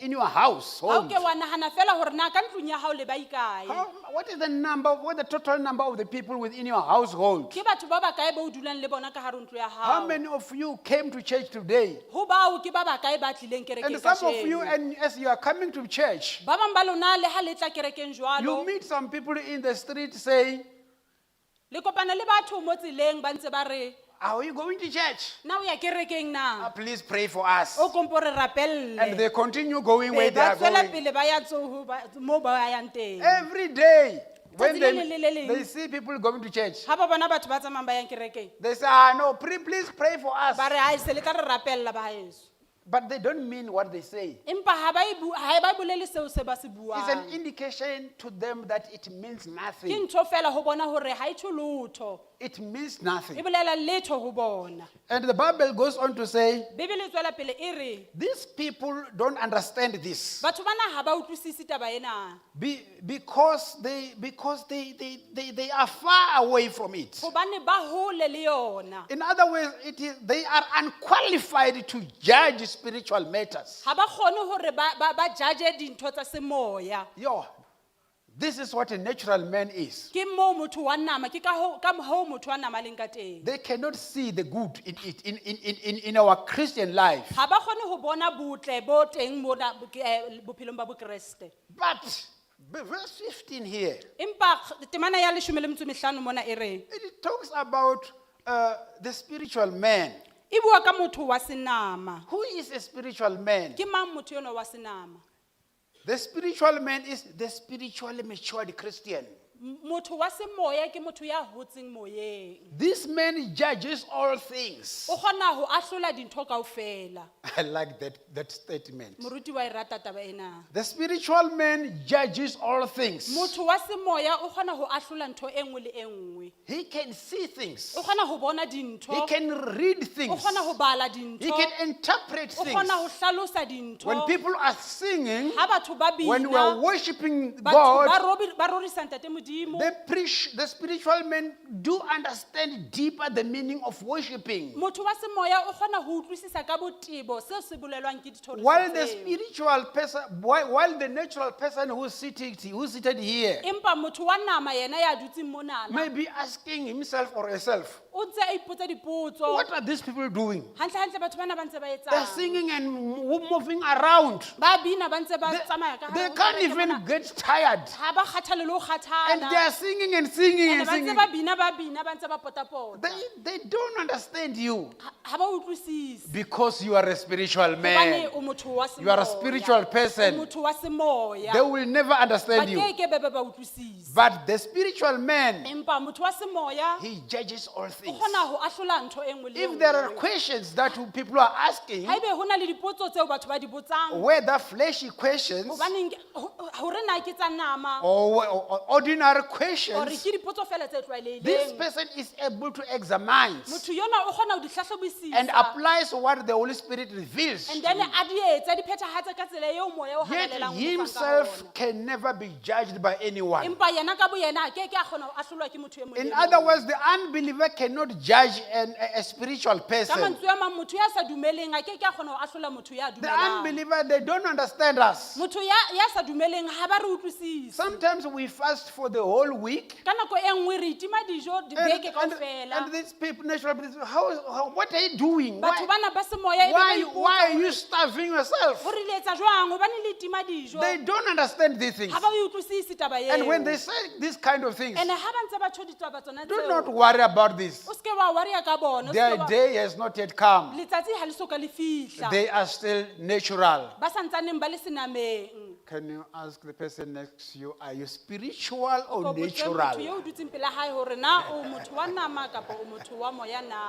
in your house? Ha o ke wa nahana fela hore na ka ntlung ya hao le ba ikae. What is the number? What the total number of the people within your household? Ke batho ba bakae ba o dulang le bona ka hare ho ntlo ya How hao. many of you came to church today? Ho bao ke ba bakae ba tlileng kerekeng And some of you, kajeno. and as you are coming to church, Ba bang ba lona le ha le tla kerekeng you jwalo, meet some people in the street saying, le kopana le batho mo tseleng ba ntse ba re, "Are you going to church? na o ya kerekeng na? Please pray for us." O kompo re rapelle. And they continue going Be where they ba are tswela going. pele ba ya tsoho ba- moo ba yang teng. Every day, when Tsatsi le leng le le leng. they see people going to church, Ha ba bona batho ba tsamayang ba yang kerekeng, they say, "Ah, no, pray, please pray for us." ba re hai se le tla re rapella ba haeso. But they don't mean what they say. Empa ha ba e ha ba bolele seo se ba se It's an buang. indication to them that it means Ke nothing. ntho fela ho bona hore ha e tjho lotho. It means E nothing. bolela letho ho bona. And the Bible goes on to say, Bibele e tswela pele e re, these people don't understand this batho bana ha ba utlwisise taba ena. because they are far away from it. Hobane ba hole le yona. In other words, they are unqualified to judge spiritual matters. Ha ba kgone hore ba judge dintho tsa semoya. Yo, this is what a natural man is. Ke moo motho wa nama, ke ka hoo motho wa nama a leng ka teng. They cannot see the good in it in our Christian life. Ha ba kgone ho bona botle bo teng mona bophelong ba Bokreste. But verse 15 here, Empa temana ya 15 mona e re, it talks about the spiritual man. e bua ka motho wa senama. Who is a spiritual man? Ke mang motho enwa wa senama? The spiritual man is the spiritually matured Christian. Motho wa semoya ke motho ya hotseng moyeng. This man judges all things. O kgona ho ahlola dintho kaofela. I like that statement. Moruti wa e rata taba ena. The spiritual man judges all things. Motho wa semoya o kgona ho ahlola ntho e nngwe le e nngwe. He can see things. O kgona ho bona He dintho. can read O things. kgona ho bala He dintho. can interpret O kgona ho things. hlalosa dintho. When people are singing, Ha batho ba when we are bina, worshiping batho ba God, ba rorisa Ntate Modimo. the spiritual men do understand deeper the meaning of worshiping. Motho wa semoya o kgona ho utlwisisa ka botebo seo se bolelwang ke dithoriso While the tseo. spiritual person, while the natural person who's seated here Empa motho wa nama yena ya dutseng monana, may be asking himself or herself, o ntse a ipotsa dipotso. what are these people doing? Hantle hantle batho bana ba ntse ba They're etsang? singing and moving around. Ba bina ba ntse ba They, tsamaya ka they hare ho can't kereke even mona. get tired. Ha ba kgathale le ho And they kgathala. are singing and singing Ene and ba ntse singing. ba bina ba bina ba ntse ba potapota. They don't understand you Ha ba utlwisise. because you are a spiritual Hobane man. o motho wa You are a semoya. spiritual person. O motho wa semoya. They will never Ba understand you. keke be ba utlwisise. But the spiritual man, Empa motho wa semoya he judges all o things. kgona ho ahlola ntho e nngwe le e If there are nngwe. questions that people are asking, Haebe ho na le dipotso tseo batho ba di botsang, whether fleshy questions hobaneng hore na ke tsa nama or ordinary or questions, ke dipotso fela tse this tlwaelehileng. person is able to examine Motho yona o kgona ho di and hlahlobisisa. applies what the Holy Spirit reveals. And then a di etse, a di phethahatse ka tsela eo moya o Yet halalelang o mo fang ka himself ona. can never be judged by anyone. Empa yena ka boyena a keke a kgona ho ahlolwa ke motho e mong In le e other mong. words, the unbeliever can cannot judge a spiritual Ka person. mantswe a mang, motho ya sa dumeleng a ke ke a kgona ho ahlola motho ya The dumelang. unbeliever, they don't understand us. Motho ya sa dumeleng ha ba re utlwisise. Sometimes we fast for the whole week. Ka nako e nngwe re itima dijo And, dibeke and, kaofela. and these people, natural people, what are you doing? Batho Why, bana ba semoya ebe ba why, ipotsa why are you starving yourself? hore le etsa jwang hobane le itima dijo. They don't understand these things. Ha ba e utlwisise taba And when eo. they say these kind of things, Ene ha ba ntse ba tjho ditaba tsona do tseo, not worry about this. o seke wa worry-a ka bona, o seke Their wa- day has not yet come. letsatsi ha le soka le fihla. They are still natural. Ba santsaneng ba le senameng. Can you ask the person next to you, are you spiritual or Ko botse motho natural? eo o dutseng pela hae hore na o motho wa nama kapa o motho wa moya na.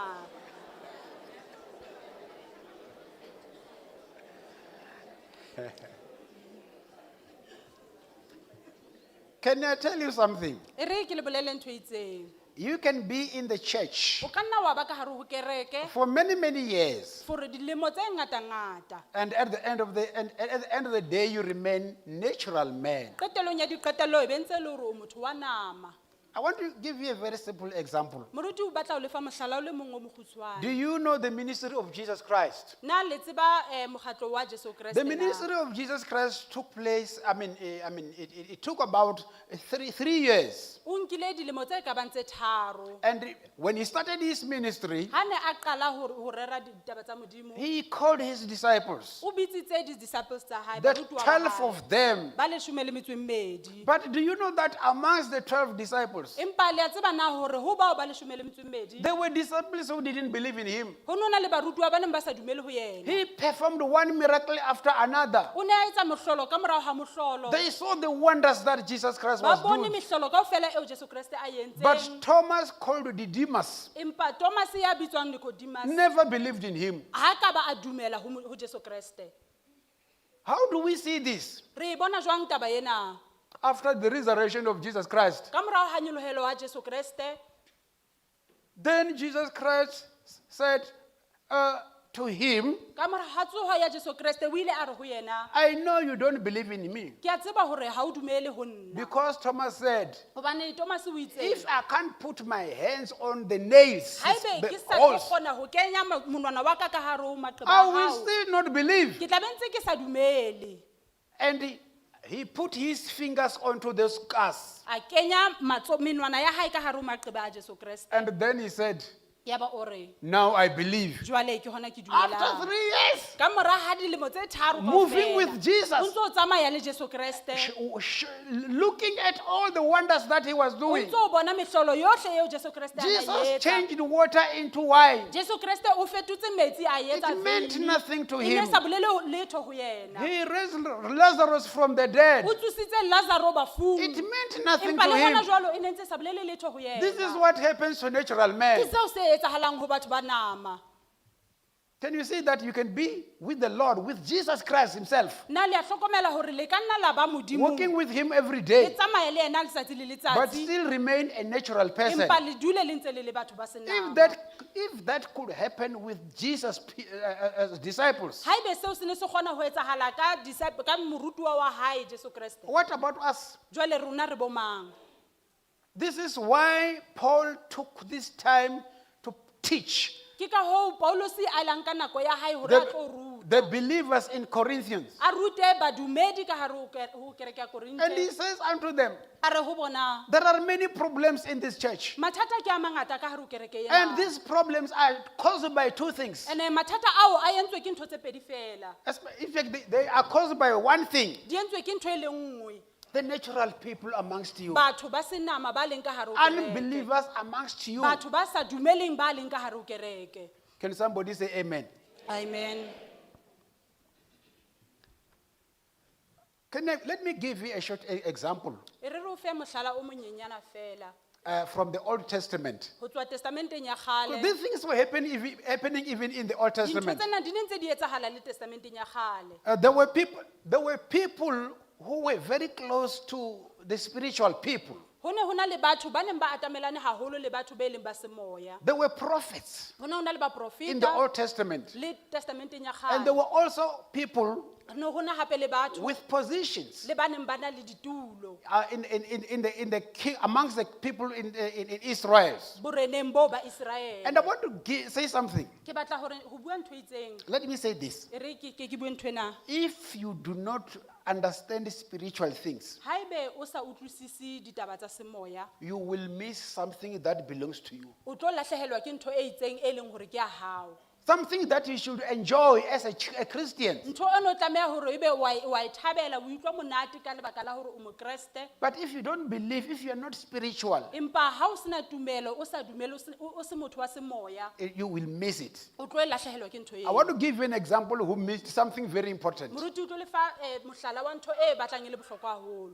Can I tell you something? E re ke le bolele ntho e itseng. You can be in the church O ka nna wa ba ka hare ho kereke for many, many years. for dilemo tse ngata-ngata. And at the end of the, and at the end of the day, you remain natural man. Qetellong ya diqetello e be ntse e le hore o motho wa nama. I want to give you a very simple example. Moruti o batla ho lefa mohlala o le mong o mokgutshwane. Do you know the ministry of Jesus Christ? Na le tseba mokgatlo wa Jesu Kreste The na? ministry of Jesus Christ took place, I mean it took about three years. O nkile dilemo tse ka bang tse tharo. And when he started his ministry, Ha ne a qala ho rera ditaba tsa Modimo, he called his disciples, o bitsitse di-disciples tsa hae, the barutuwa ba 12 hae, of them. ba leshome le metso e mmedi. But do you know that amongst the 12 disciples, Empa le a tseba na hore ho bao ba leshome le metso e mmedi, there were disciples who didn't believe in him. ho no na le barutuwa ba neng ba sa dumele ho yena. He performed one miracle after another. O ne a etsa mohlolo ka morao ha mohlolo. They saw the wonders that Jesus Christ Ba was bone doing. mehlolo kaofela eo Jesu Kreste a e entseng. But Thomas, called Didymus, Empa Thomas ya bitswang Nicodemus, never believed in him. ha ka ba a dumela ho Jesu Kreste. How do we see this? Re e bona jwang taba ena? After the resurrection of Jesus Christ, Ka morao ha nyolohelo ha Jesu Kreste, then Jesus Christ said to him, ka morao ha tsoho ya Jesu Kreste, o ile a re ho yena, I know you don't believe in me. ke a tseba hore ha o dumele ho nna. Because Thomas said, Hobane Thomas o itse, if I can't put my hands on the nails, haebe the ke sa tlo holes, kgona ho kenya monwana wa ka ka hare ho maqeba I a will hao, still not believe. ke tla be ntse ke sa dumele. And he put his fingers onto the scars. A kenya menwana ya hae ka hare ho maqeba a Jesu Kreste. And then he said, Yaba o re, now I believe. jwale ke hona ke After dumelang. 3 years, Ka mora ha dilemo tse tharo moving kaofela, with Jesus, o ntso o tsamaya le Jesu Kreste. looking at all the wonders that he was O doing, ntso o bona mehlolo yohle eo Jesu Kreste a na Jesus e etsa. changed water into wine. Jesu Kreste o fetotse metsi a etsa It meant veine. nothing to E ne him. sa bolele letho ho yena. He raised Lazarus from the dead. O tsositse Lazaro bafung. It meant nothing Empa to le hona him. jwalo e ne ntse sa bolele letho ho yena. This is what happens to natural man. Ke seo se etsahalang ho batho ba nama. Can you see that you can be with the Lord, with Jesus Christ himself, Na le a hlokomela hore le ka nna la ba Modimong, walking with him every le day, tsamaya le yena letsatsi le but letsatsi, still remain a natural person? empa le dule le ntse le le batho ba senama. If that could happen with Jesus' disciples, Haebe seo se ne se kgona ho etsahala ka morutuwa wa hae Jesu Kreste, what about us? jwale rona re bo mang? This is why Paul took this time to teach Ke ka hoo Paulus a la nka nako ya hae hore a tlo ruta. the believers in Corinthians. A rute badumedi ka hare ho kereke ya And he Korinthe. says unto them, A re ho bona, there are many problems in this church. mathata ke a mangata ka hare ho kereke And ena. these problems are caused by two things. Ene mathata ao a entswe ke ntho tse pedi fela. In fact, they are caused by one thing: Di entswe ke ntho e le nngwe. the natural people amongst you, Batho ba senama ba leng ka hare ho kereke. unbelievers amongst you. Batho ba sa dumeleng ba leng ka hare ho kereke. Can somebody say amen? Amen. Let me give you a short example E re re o fe mohlala o monyenyana fela from the Old Testament. ho tswa testamenteng ya kgale. These things were happening even in the Old Dintho Testament. tsena di ne ntse di etsahala le testamenteng ya kgale. There were people who were very close to the spiritual people. Ho ne ho na le batho ba neng ba atamelane haholo le batho be leng ba semoya. There were prophets Ho ne ho na le in the baprofeta Old Testament. le testamenteng ya And there kgale. were also people Ne ho na hape le batho with positions le ba neng ba na le ditulo in the king, amongst the people in Israel. Boreneng boo ba Israele. And I want to say something. Ke batla hore ho bua ntho e itseng. Let me say this. E re ke bue ntho ena. If you do not understand spiritual things, Haebe o sa utlwisise ditaba tsa semoya, you will miss something that belongs to you. O tlo lahlehelwa ke ntho e itseng e leng hore ke ya hao. Something that you should enjoy as a Christian. Ntho eno o tlameha hore ebe wa e thabela, o utlwa monate ka lebaka la hore o mokreste. But if you don't believe, if you are not spiritual, Empa ha o sena tumelo, o sa dumele, o se motho wa semoya, you will miss it. O tlo e lahlehelwa ke ntho I eo. want to give you an example who missed something very important. Moruti o tlo le fa mohlala wa ntho e batlang e le bohlokwa haholo.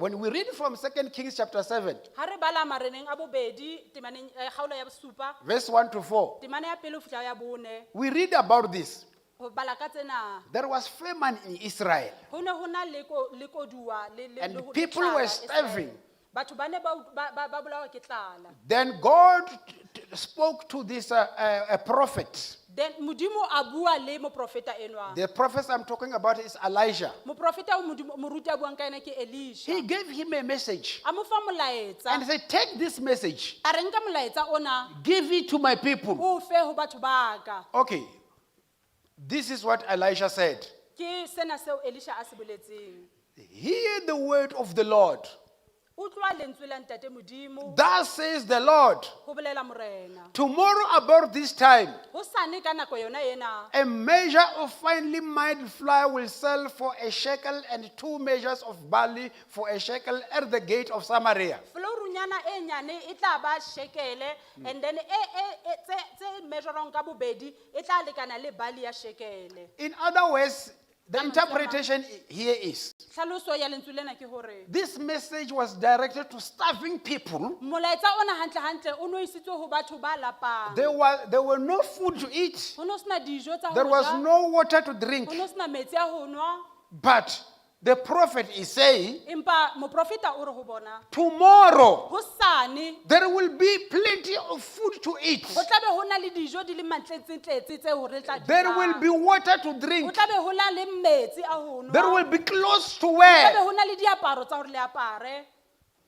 When we read from 2 Kings chapter 7, Ha re bala mareneng a bobedi temaneng kgaolo ya bosupa, verse 1 to 4, temana ya pele ho fihla ya bone, we read about this. Ho bala ka tsena. There was famine in Israel. Ho ne ho na le le koduwa And le ho- le people tlala were Israel. starving. Batho ba ne ba bolawa ke tlala. Then God spoke to this prophet. Then Modimo a bua le moprofeta enwa. The prophet I'm talking about is Elijah. Moprofeta o Modimo moruti a buang ka ena ke Elisha. He gave him a message A mo fa molaetsa. and said, "Take this message, A re nka molaetsa ona give it to my people." o fe ho batho ba ka. Okay, this is what Elijah said. Ke sena seo Elisha a se boletseng. "Hear the word of the Lord. Utlwa lentswe la Ntate Modimo. Thus says the Lord, Ho bolela Morena. tomorrow about this time, Hosane ka nako yona ena. a measure of finely milled flour will sell for a shekel and 2 measures of barley for a shekel at the gate of Samaria." Flourunyana e nyane e tla ba shekele and then e tse measurang ka bobedi e tla lekana le bali ya shekele. In other words, the Ka mantswe a mang. interpretation here is Tlhaloso ya lentswe lena ke hore this message was directed to starving people. Molaetsa ona hantle hantle o no isitswe ho batho ba lapang. There were no food to eat. Ho no sena dijo tsa There ho was ja. no water to drink. Ho no sena metsi a ho nwa. But the prophet is saying, Empa moprofeta o re ho bona tomorrow hosane there will be plenty of food to eat. ho tlabe ho na le dijo di le mantletsetletse tseo re tla di There will jang. be water to Ho drink. tlabe ho na le metsi a ho nwa. There will be clothes to Ho tlabe wear. ho na le diaparo tsa hore le apare.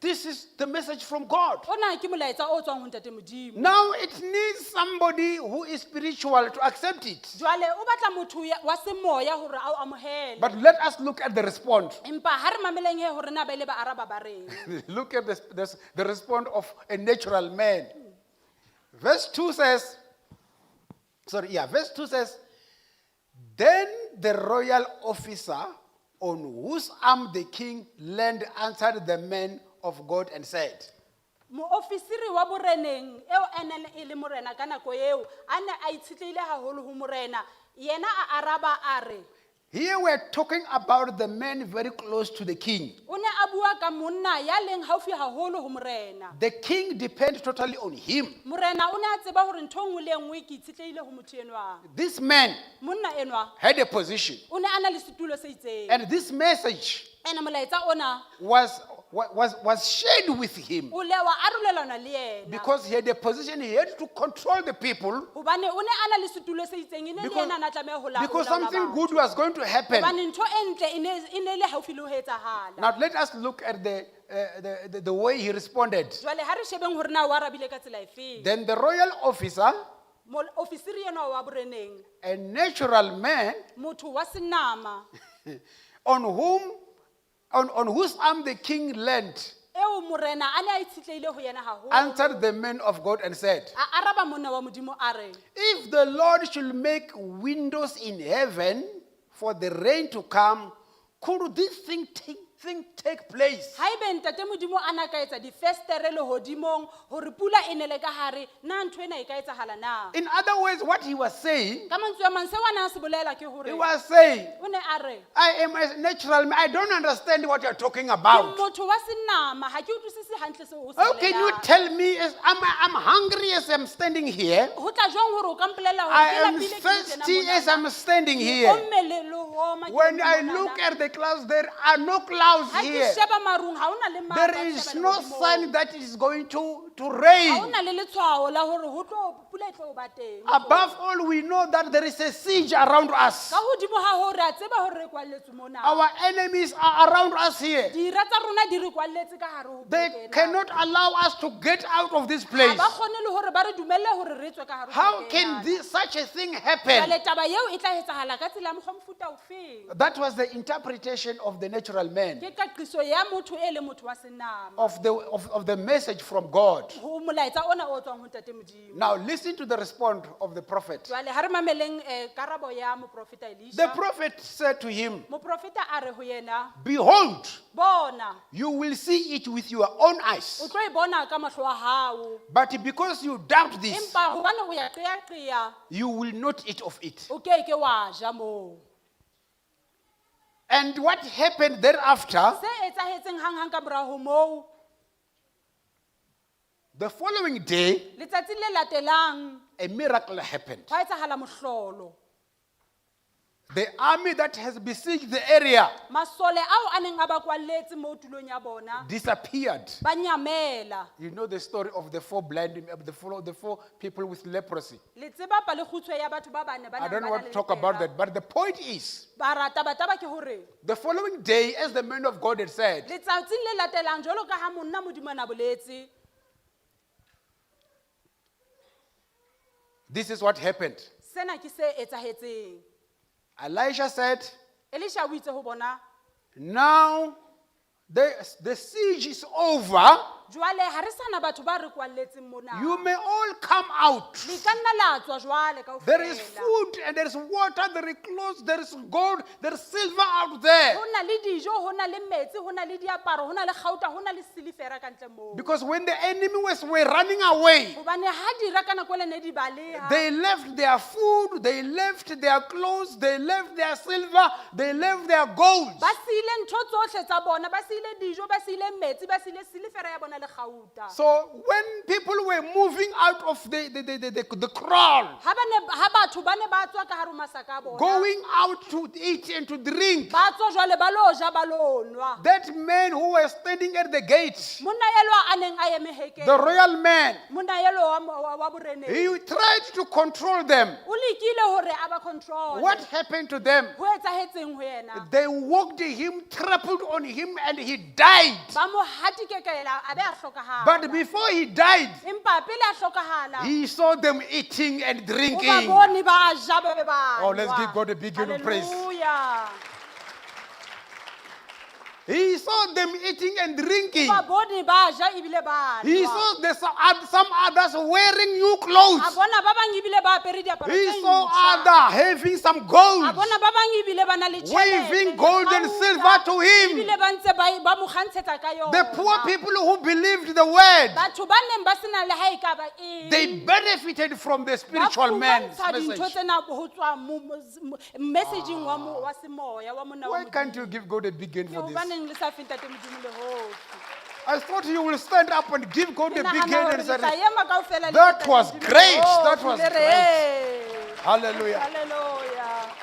This is the message from God. Ona ke molaetsa o tswang ho Ntate Modimo. Now it needs somebody who is spiritual to accept it. Jwale o batla motho wa semoya hore a o amohele. But let us look at the response. Empa ha re mameleng he hore na ba ile ba araba ba reng. Look at the response of a natural man. Verse 2 says, sorry, yeah, verse 2 says, "Then the royal officer on whose arm the king leaned answered the man of God and said, Moofisiri wa boreneng eo a neng e le morena ka nako eo a ne a itshetlehile haholo ho morena yena a araba a re Here we're talking about the man very close to the king. O ne a bua ka monna ya leng haufi haholo ho morena. The king depends totally on him. Morena o ne a tseba hore ntho e nngwe le e nngwe ke itshetlehile ho motho enwa. This man Monna enwa had a position. O ne a na le setulo se itseng. And this message Ene molaetsa ona was shared with him o le wa arolelana le yena. because he had a position, he had to control the people Hobane o ne a na le setulo se itseng e ne le because, yena a na tlameha ho because ho laola something batho. good was going to happen. Hobane ntho e ntle e ne le haufi le ho etsahala. Now let us look at the way he responded. Jwale ha re shebeng hore na o arabile ka tsela efeng. Then the royal officer, Ofisiri enwa wa boreneng, a natural man, motho wa senama, on whose arm the king leaned, eo morena a ne a itshetlehile ho yena haholo, answered the man of God and said, a araba monna wa Modimo a re, "If the Lord should make windows in heaven for the rain to come, could this thing take place?" Haebe Ntate Modimo a na ka etsa difestere lehodimong hore pula e nele ka hare, na ntho ena e ka etsahala na? In other words, what he was saying, Ka mantswe a mang seo a neng a se bolela ke hore he was saying, o ne a re, "I am a natural man. I don't understand what you're talking Ke about. motho wa senama, ha ke utlwisise hantle seo o se How can you bolelang. tell me as I'm hungry as I'm standing here? Ho tla jwang hore o ka mpolella hore I ke am lapile ke le tjena thirsty as monana? I'm standing Ke here. omme le ho oma ke When le I monana. look at the clouds, there are no clouds clouds Ha ke here, sheba marung ha hona le maru there a is sheba no lehodimong. sign that it is going to Ha rain. hona le letshwao la hore ho tlo pula e tlo ba teng. Above all, we know that there is a siege around us. Ka hodimo ha hore a tseba hore re kwalletswe mona. Our enemies are around us here. Dira tsa rona di re kwalletse ka hare ho They poleke ena. cannot allow us to get out of this Ha place. ba kgone le hore ba re dumelle hore re tswe ka hare ho How poleke can ena. such a thing happen? Jwale taba eo e tla etsahala ka tsela ya mokgwa mofuta ofeng? That was the interpretation of the natural man, Ke kaqiso ya motho e le motho wa senama. of the message from God. Ho molaetsa ona o tswang ho Ntate Modimo. Now, listen to the response of the prophet. Jwale ha re mameleng karabo ya moprofeta The Elisha. prophet said to him, Moprofeta a re ho yena, Behold, bona, you will see it with your own o eyes. tlo e bona ka mahlo a hao. But because you doubt this, Empa hobane o ya qeaqea, you will not eat of it. o keke wa ja moo. And what happened thereafter, Se etsahetseng hanghang ka morao ho moo, the following day, letsatsing le latelang, a miracle happened. hwa etsahala mohlolo. The army that has besieged the area Masole ao a neng a ba kwalletse moo tulong ya bona, disappeared. ba nyamela. You know the story of the four blind, the four people with leprosy. Le tseba palekgutshwe ya batho ba bane ba I neng don't ba na want le to talk about lepera. that, but the point is, Bara taba ke hore, the following day, as the man of God had said, letsatsing le latelang jwalo ka ha monna Modimo a na boletse, this is what happened. sena ke se etsahetseng. Elisha said, Elisha o itse ho bona, Now the siege is over. jwale ha re sana batho ba re kwalletseng mona. You may all come out. Le ka nna la tswa jwale kaofela. There is food and there is water, there is clothes, there is gold, there is silver out there. Ho na le dijo, ho na le metsi, ho na le diaparo, ho na le kgauta, ho na le silifera ka ntle moo. Because when the enemy were running away, Hobane ha dira ka nako ele ne di baleha. they left their food, they left their clothes, they left their silver, they left their gold. Ba siile ntho tsohle tsa bona, ba siile dijo, ba siile metsi, ba siile silifera ya bona le kgauta. So when people were moving out of the kraal, Ha ba ne ha batho ba ne ba tswa ka hare ho masaka a bona. going out to eat and to drink, Ba tswa jwale ba lo ja ba lo nwa. that man who was standing at the gate, Monna elwa a neng a eme hekeng. the royal man, Monna elwa wa boreneng. he tried to control them. O lekile hore a ba control. What happened to them? Ho etsahetseng ho yena? They walked him, trampled on him, and he died. Ba mo hatikekela a be a hlokahala. But before he died, Empa pele a hlokahala, he saw them eating and o ba drinking. bone ba ja ba be ba Oh, let's nwa. give God a big hand of praise. Hallelujah. He saw them eating and drinking. Ba bone ba ja ebile ba He nwa. saw some others wearing new clothes. A bona ba bang ebile ba apere diaparo He tse saw ntjha. other having some gold. A bona ba bang ebile ba na le tjhelete, Waving le gold and kgauta, silver to him. ebile ba ntse ba mo kgantshetsa ka yona. The poor people who believed the word, Batho ba neng ba sena le ha e ka ba eng. they benefited from the Ba spiritual man's fumantsha dintho message. tsena ho tswa messaging wa semoya, wa monna wa Why can't you give God a big hand Ke for this? hobaneng le sa fe Ntate Modimo lehofi? I thought you will stand up and give God Ke a big nahana hand hore and le tla say, ema kaofela le That Ntate was Modimo great. lehofi, That was le re, great. "Hey." Hallelujah. Hallelujah.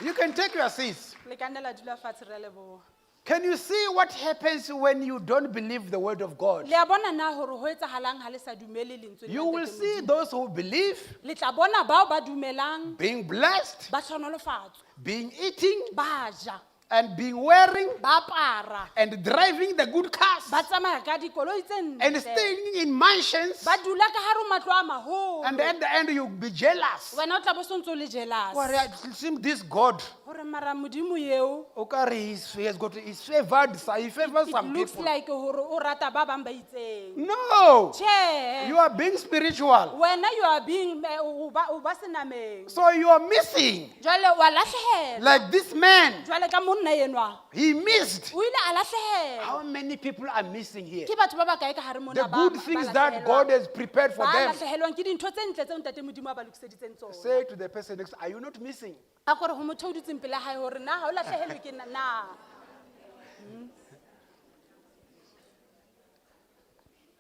You can take your seats. Le ka nna la dula fatshe, re a leboha. Can you see what happens when you don't believe the word of God? Le a bona na hore ho etsahalang ha le sa dumele lentswe la You will Ntate see Modimo? those who believe Le tla bona bao ba dumelang being blessed, ba hlohonolofatswa, being eating, ba ja, and being wearing, ba apara, and driving the good cars, ba tsamaya ka dikoloi tse and ntle, staying in mansions. ba dula ka hare ho matlo a maholo. And at the end, you'll be jealous. Wena o tla bo sontso o le jealous. Well, it seems this God, Hore mara Modimo eo, okay, he has got, he's favoured, he favors it some looks people. like hore o rata ba bang ba itseng. No, Tjhe. you are being spiritual. Wena you are being, o ba senameng. So you are missing. Jwale wa lahlehelwa. Like this man, Jwale ka monna enwa, he missed. o ile a lahlehelwa. How many people are missing here? Ke batho ba bakae ka hare mona The good ba things that lahlehelwang? God has prepared for Ba them. lahlehelwang ke dintho tse ntle tseo Ntate Modimo a ba lokiseditseng tsona. Say to the person next, are you not missing? A kore ho motho o dutseng pela hae hore na ha o lahlehelwe ke na?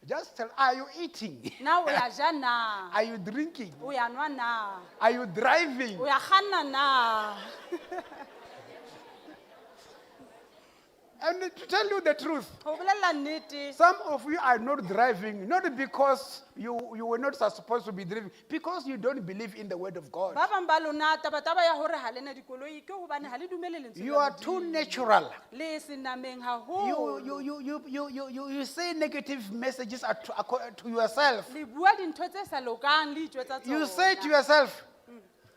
Just tell, are you eating? Na o ya ja na? Are you drinking? O ya nwa na? Are you driving? O ya kganna na? And to tell you the truth, Ho bolella nnete. some of you are not driving, not because you were not supposed to be driving, because you don't believe in the word of God. Ba bang ba lona tabataba ya hore ha lena dikoloi ke hobane ha le dumele lentswe You la are too Modimo. natural. Le senameng You, haholo. you say negative messages to yourself. Le bua dintho tse sa lokang le itjwetsa You say to tsona. yourself,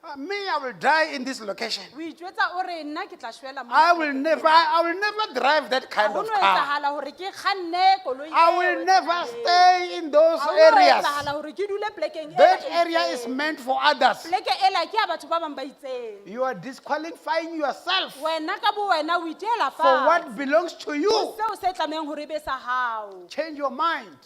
"Ah, me, I will die in this location. O itjwetsa o re nna ke tla shwela mona I will never, I will never drive that Ha kind ho of no car. etsahala hore ke kganne koloi I eo will e never tsamayeng. stay in those Ha ho no areas. etsahala hore ke dule plekeng ela That e area is itseng. meant for others. Pleke ela ke ya batho ba bang ba itseng. You are disqualifying yourself Wena ka bo wena o iteela for what fatshe. belongs to you. Seo se tlamehang hore e be sa hao. Change your mind.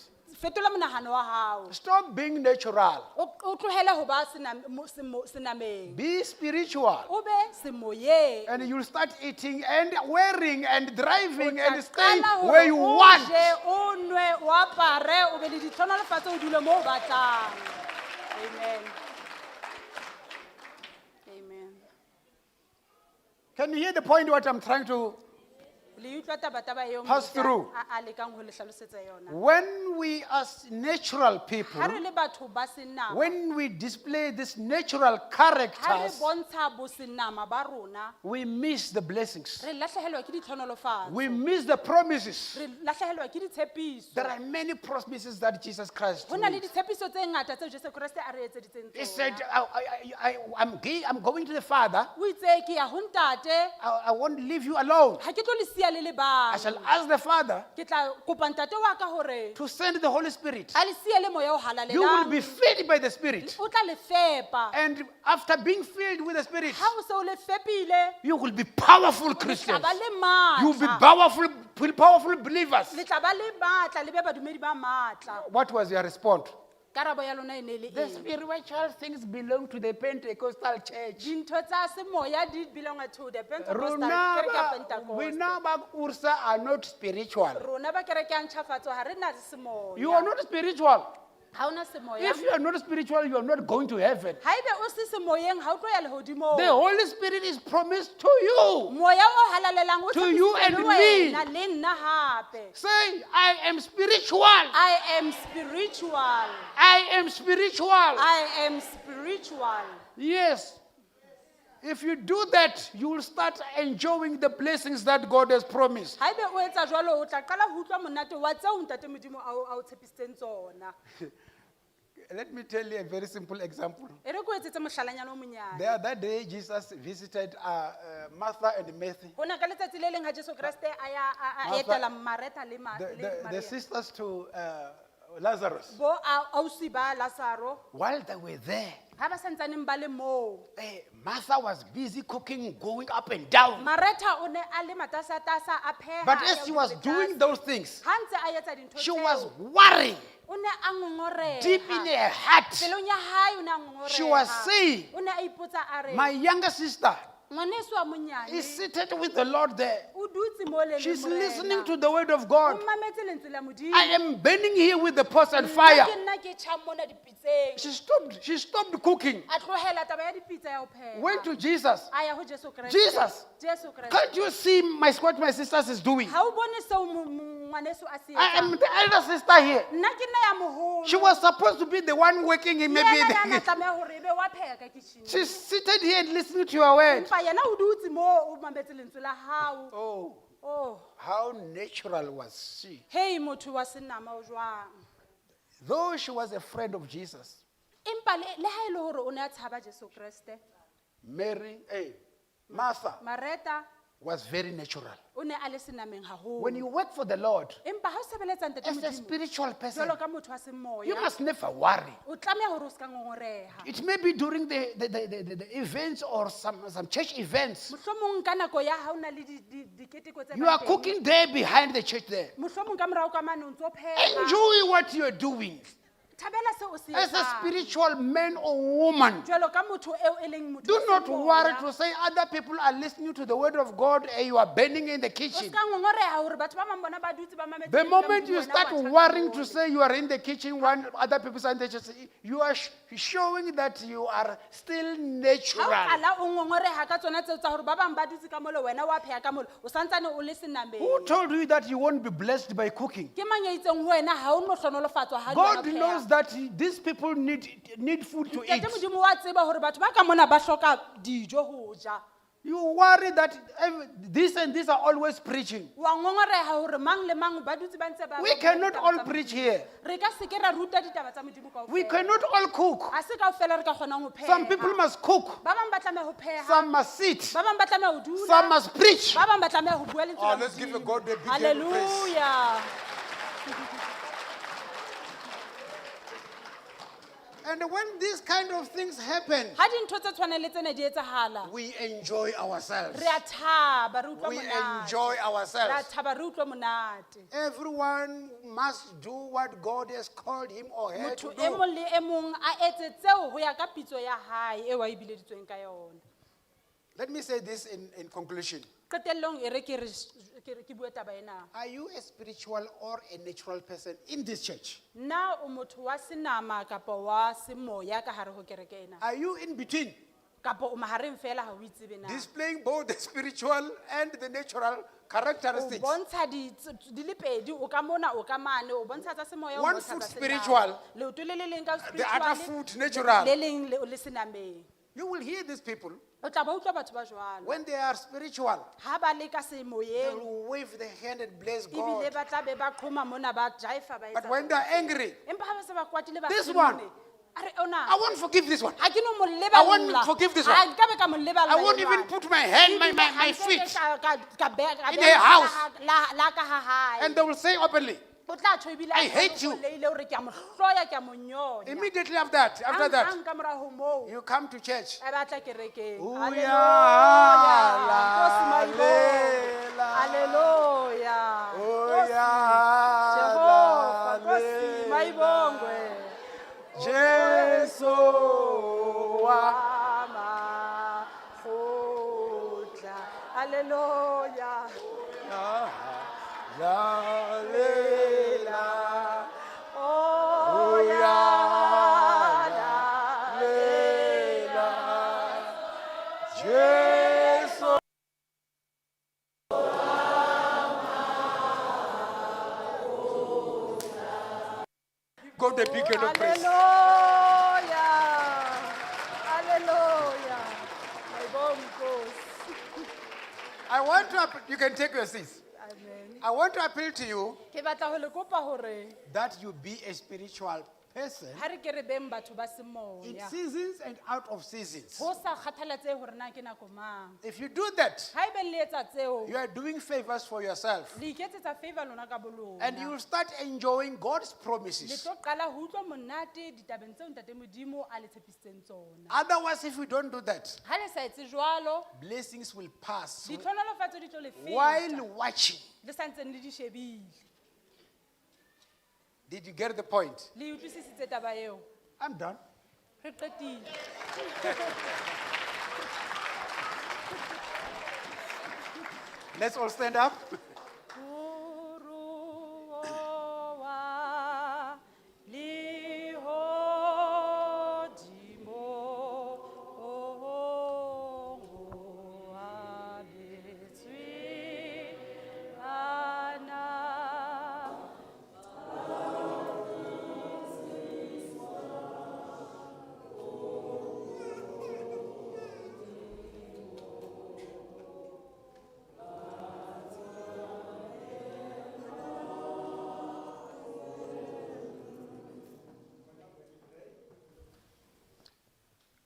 Fetola monahano wa hao. Stop being natural. O tlohele ho ba senameng. Be spiritual. O be semoyeng. And you'll start eating and wearing and driving O and tla staying qala hore where you o want. je, o nwe, o apare, o be le ditlhonolofatso, o dule moo o batlang. Amen. Amen. Can you hear the point what I'm trying to? Le utlwa tabataba eo Pass Modimo through. a lekang ho le hlalosetsa yona. When we as natural people, Ha re le batho ba senama, when we display this natural ha re characters, bontsha bosenama ba rona, we miss the blessings. re lahlehelwa ke ditlhonolofatso. We miss the promises. Re lahlehelwa ke ditshepiso. There are many promises that Jesus Christ Ho na le made. ditshepiso tse ngata tseo Jesu Kreste a re etseditseng He said, tsona. I'm going to the Father. O itse ke ya ho ntate, I won't leave you alone. ha ke tlo le siya le le I bang. shall ask the Father Ke tla kopa ntate wa ka hore to send the Holy Spirit. a le siye le moya o You will halalelang. be filled by the Spirit. O tla le fepa. And after being filled with the Spirit, Ha o se o le fepile, you will be powerful le tla Christians. ba le You will be matla. powerful, powerful believers. Le tla ba le matla, le be badumedi ba matla. What was your response? Karabo ya lona e ne le The eng? spiritual things belong to the Pentecostal church. Dintho tsa semoya di belong to the Pentecostal, Rona kereke ya ba- Pentecost. rona ba Ursa are not spiritual. Rona ba kereke ya ntjhafatso ha re na semoya. You are not spiritual. Ha ona semoya. If you are not spiritual, you are not going to heaven. Haebe o se semoyeng, ha o tlo ya lehodimong. The Holy Spirit is promised to you. Moya o halalelang o To you tshepisitswe and le me. wena, le nna hape. Say, I am spiritual. I am spiritual. I am spiritual. I am spiritual. Yes. If you do that, you will start enjoying the blessings that God has promised. Haebe o etsa jwalo, o tla qala ho utlwa monate wa tseo ntate Modimo a o tshepisitseng tsona. Let me tell you a very simple example. E re ke o etsetse mohlalanyana o monyane. The other day, Jesus visited Martha and Matthew, Hona ka letsatsi le leng ha Jesu Kreste a ya a Martha- etela Martha le the, le the, the Maria. sisters to Lazarus. Bo ausi ba Lazaro, While they were there, ha ba santsaneng ba le moo. Martha was busy cooking, going up and down. Martha o ne a le matasatasa a pheha. But a as ya she was hodimo le doing tlase. those things, Ha ntse a etsa dintho she tseo, was worrying o ne a ngongoreha. deep in her heart. Pelong ya hae o ne a ngongoreha. She was saying, O ne a ipotsa a re, My younger sister ngwaneso wa monyane is seated with the Lord there. o dutse mo le She's Morena. listening to the word of O God. mametse lentswe la Modimo. I am burning here with the pots and Nna fire. ke nna ke tjhang mona dipitseng. She stopped cooking. A tlohela taba ya dipitsa ya ho pheha. Went to Jesus. A ya ho Jesu Kreste. Jesus. Jesu Kreste. Can't you see what my sisters is doing? Ha o bone seo ngwaneso a se I am etsang? the elder sister here. Nna ke nna ya moholo. She was supposed to be the one working in maybe. Yena ya na tlameha hore ebe wa pheha ka kitchen. She's seated here and listening to your word. Empa yena o dutse moo o mametse lentswe la hao. Oh, Oh, how natural was she? hey motho wa senama o jwang? Though she was a friend of Jesus, Empa le ha e le hore o ne a tshaba Jesu Kreste, Mary, Martha Mareta was very natural. o ne a le senameng haholo. When you work for the Lord, Empa ha o sebeletsa ntate as a Modimo, spiritual person, jwalo ka motho wa semoya, you must never worry. o tlameha hore o ska ngongoreha. It may be during the events or some church events. Mohlomong ka nako ya ha o na le diketeko tse You are bang teng. cooking there behind the church there. Mohlomong ka morao ka mane o ntso pheha. Enjoy what you are doing. Thabela seo o se As a etsang. spiritual man or woman, Jwalo ka motho eo e leng motho do wa not semoya. worry to say other people are listening to the word of God and you are burning in the O kitchen. ska ngongoreha hore batho ba bang bona ba dutse ba mametse The lentswe la moment Modimo, you wena start wa tjha ka worrying to mole. say you are in the kitchen when other people are in the kitchen, you are showing that you are still Ha o natural. qala o ngongoreha ka tsona tseo tsa hore ba bang ba dutse ka mole wena wa pheha ka mole o santsane o le senameng. Who told you that you won't be blessed by cooking? Ke mang ya itseng ho wena ha o no hlohonolofatswa ha le wena o God pheha? knows that these people need food to eat. Ntate Modimo wa tseba hore batho ba ka mona ba hloka dijo ho ja. You worry that this and this are always preaching. Wa ngongoreha hore mang le mang ba dutse ba ntse ba We ba bua cannot ditaba all tsa preach Modimo. here. Re ka se ke ra ruta ditaba tsa Modimo kaofela. We cannot all cook. Ha se kaofela re ka kgonang ho pheha. Some people must cook. Ba bang ba tlameha ho pheha. Some must sit. Ba bang ba tlameha ho dula. Some must preach. Ba bang ba tlameha ho bua lentswe Oh, la let's give Modimo. God a big hand of praise. Hallelujah. And when these kind of things happen, Ha dintho tse tshwanang le tsena di etsahala, we enjoy ourselves. re a thaba, re utlwa We monate. enjoy Re a ourselves. thaba, re utlwa monate. Everyone must do what God has called him or her to Motho e do. mong le e mong a etse tseo ho ya ka pitso ya hae eo a e bileditsweng ka yona. Let me say this in conclusion. Qetellong e re ke re ke re ke bue taba ena. Are you a spiritual or a natural person in this church? Na o motho wa senama kapa wa semoya ka hare ho kereke ena? Are you in between, Kapa o mahareng fela ha o itsebe na? displaying both the spiritual and the natural O characteristics? bontsha di le pedi, o ka mona, o ka mane, o bontsha tsa semoya, o One bontsha foot tsa senama. spiritual, Leoto le le leng ka the other spiritual, foot natural. le leng le senameng. You will hear these people, O tla ba utlwa batho ba jwalo. when they are spiritual, Ha ba le ka they semoyeng, will wave their hand and bless ebile God. ba tla be ba qhoma mona ba jaifa ba But etsa when they are tsohle. angry, Empa ha ba se ba kwatile ba This kgenne, one, a re ona, I won't forgive this one. ha ke no mo I won't leballa. forgive this Ha one. nka be ka mo leballa I won't enwa. even put my hand, Ebile my ha nke feet ka beha- ka in beha her house. la ka ha hae. And they will say openly, O tla tjho ebile I a hate you. hloleile hore ke a mo hloya, ke a mo nyonya. Immediately after that, after Hang- that, hang ka mora ho moo, you come to church. a batla kerekeng. Uya Hallelujah. Nkosi Maibonge. lalela. Hallelujah. Nkosi Uya Jehova, Nkosi lalela. Maibongwe. Jesu wa Wa makgotla. Hallelujah. lalela. Oh, Uya ya lalela. Jesu. God a big hand of praise. Hallelujah. Hallelujah. Maibongwe Nkosi. I want to, you can take your seats. Amen. I want to appeal to you Ke batla ho le kopa hore that you be a spiritual person ha re ke re beng batho ba in semoya. seasons and out of seasons. Ho sa kgathalatsehe hore na ke nako mang. If you do that, Haebe le etsa tseo, you are doing favors for yourself le iketsetsa favor lona ka bo and you lona. will start enjoying God's Le promises. tlo qala ho utlwa monate ditabeng tseo Ntate Modimo a le tshepisitseng tsona. Otherwise, if you don't do that, Ha le sa etse jwalo, blessings will pass ditlhonolofatso di tlo le feta. while watching. Le sa ntseng le di shebile. Did you get the point? Le utlwisisitse taba eo? I'm done. Re qetile. Let's all stand up. Moruo wa lehodimo o abetswe bana.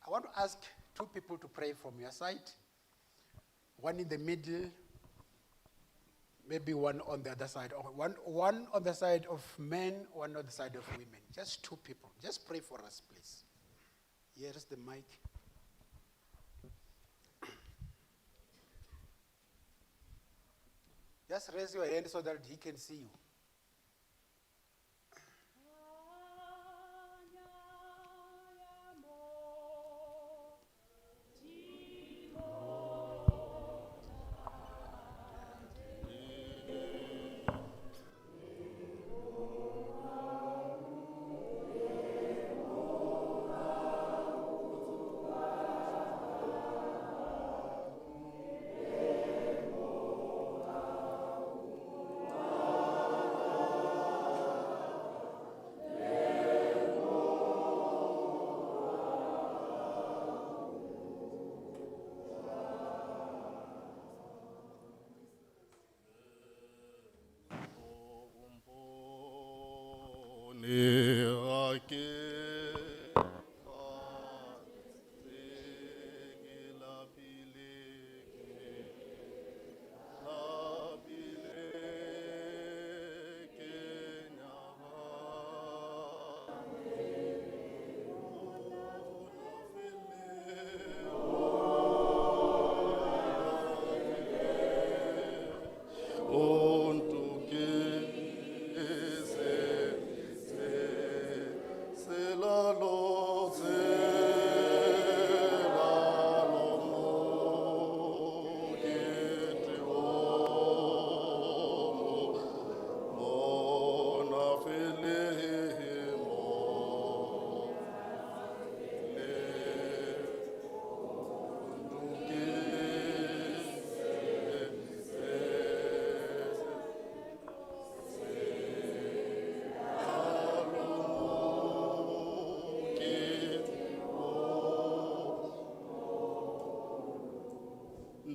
I want to ask two people to pray from your side. One in the middle, maybe one on the other side. Or one on the side of men, one on the side of women. Just two people. Just pray for us, please. Here's the mic. Just raise your hand so that he can see you.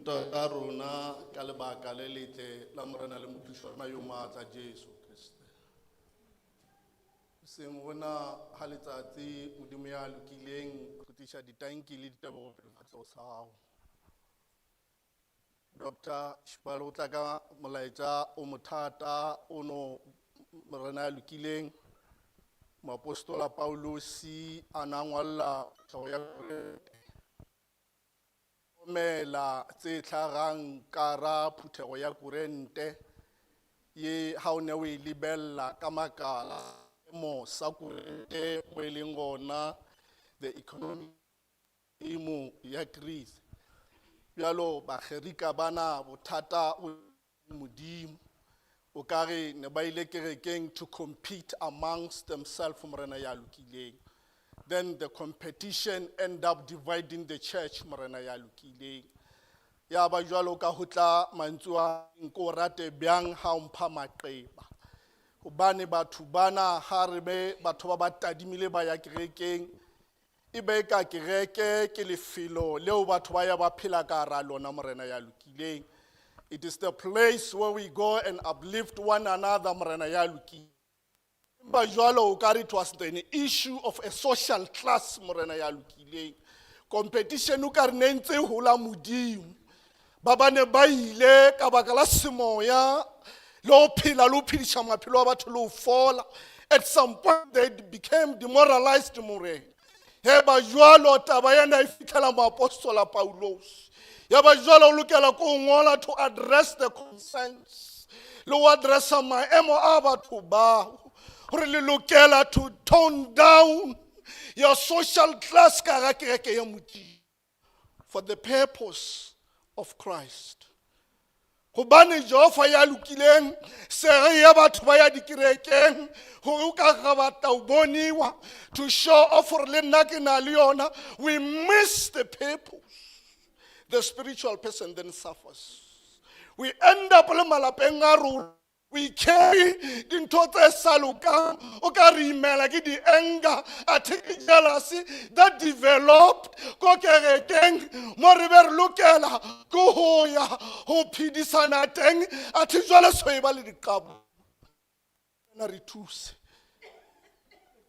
Ntata rona ka lebaka le letle la Morena le Mophuši wa rona yo maatla Jesu Kriste. Seng gona ha letsatsi Modimo ya lokileng go tliša ditanki le ditebogo pele ga sefahlogo sa gago. Dr. Shipalo o tla ka molaetša o mothata o no Morena ya lokileng moapostola Paulosi a na ngwalla phuthego ya Korinte. Hlokomela tse hlagang ka ra phuthego ya Korinte ye ha o ne o e lebella ka makala mo sa Korinte mo e leng gona the economic emo ya Greece. Bjalo Bagerika bana bothata bo Modimo o ka re ne ba ile kerekeng to compete amongst themselves Morena ya lokileng. Then the competition end up dividing the church Morena ya lokileng. Ya ba jwalo ka ho tla mantswe a nko rate bjang ha o mpha maqeba. Hobane batho bana ha re be batho ba ba tadimile ba ya kerekeng e be ka kereke ke lefelo leo batho ba ya ba phela ka hara lona Morena ya lokileng. It is the place where we go and uplift one another Morena ya lokileng. Empa jwalo o ka re it was an issue of a social class Morena ya lokileng. Competition o ka re ne ntse e hola Modimo. Ba ba ne ba ile ka baka la semoya le ho phela le ho phediša maphelo a batho le ho fola. At some point they became demoralized Morena. He ba jwalo taba ena e fitlhela moapostola Paulos. Ya ba jwalo o lokela ko ho ngola to address the concerns le ho addressa maemo a batho bao hore le lokela to tone down your social class ka hara kereke ya Modimo for the purpose of Christ. Hobane Jehova ya lokileng sere ya batho ba ya dikerekeng hore o ka ga batla o boniwa to show off hore le nna ke na le yona, we miss the purpose. The spiritual person then suffers. We end up le malapeng a rona we carry dintho tse sa lokang o ka re imela ke di-anger athe ke jealousy that developed ko kerekeng mo re be re lokela ke ho ya ho phedisana teng athe jwale so e ba le diqabo na re thuse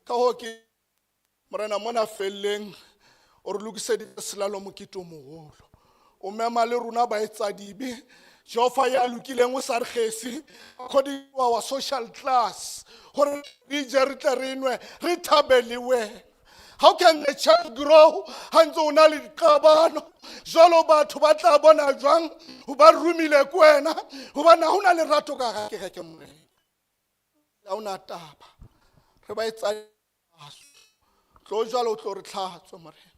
ka ho ke Morena mona felleng o re lokiseditse selalo mokete o mogolo o mema le rona baetsadibe Jehova ya lokileng o sa re kgese according to our social class gore re je re tle re nwe re thabe le wena. How can the church grow ha ntse o na le diqabano jwalo batho ba tla bona jwang ho ba romile ke wena hobane ha ho na lerato ka hara kereke Morena. Ha o na taba re ba etsa tlo jwalo o tlo re tlhatswe Morena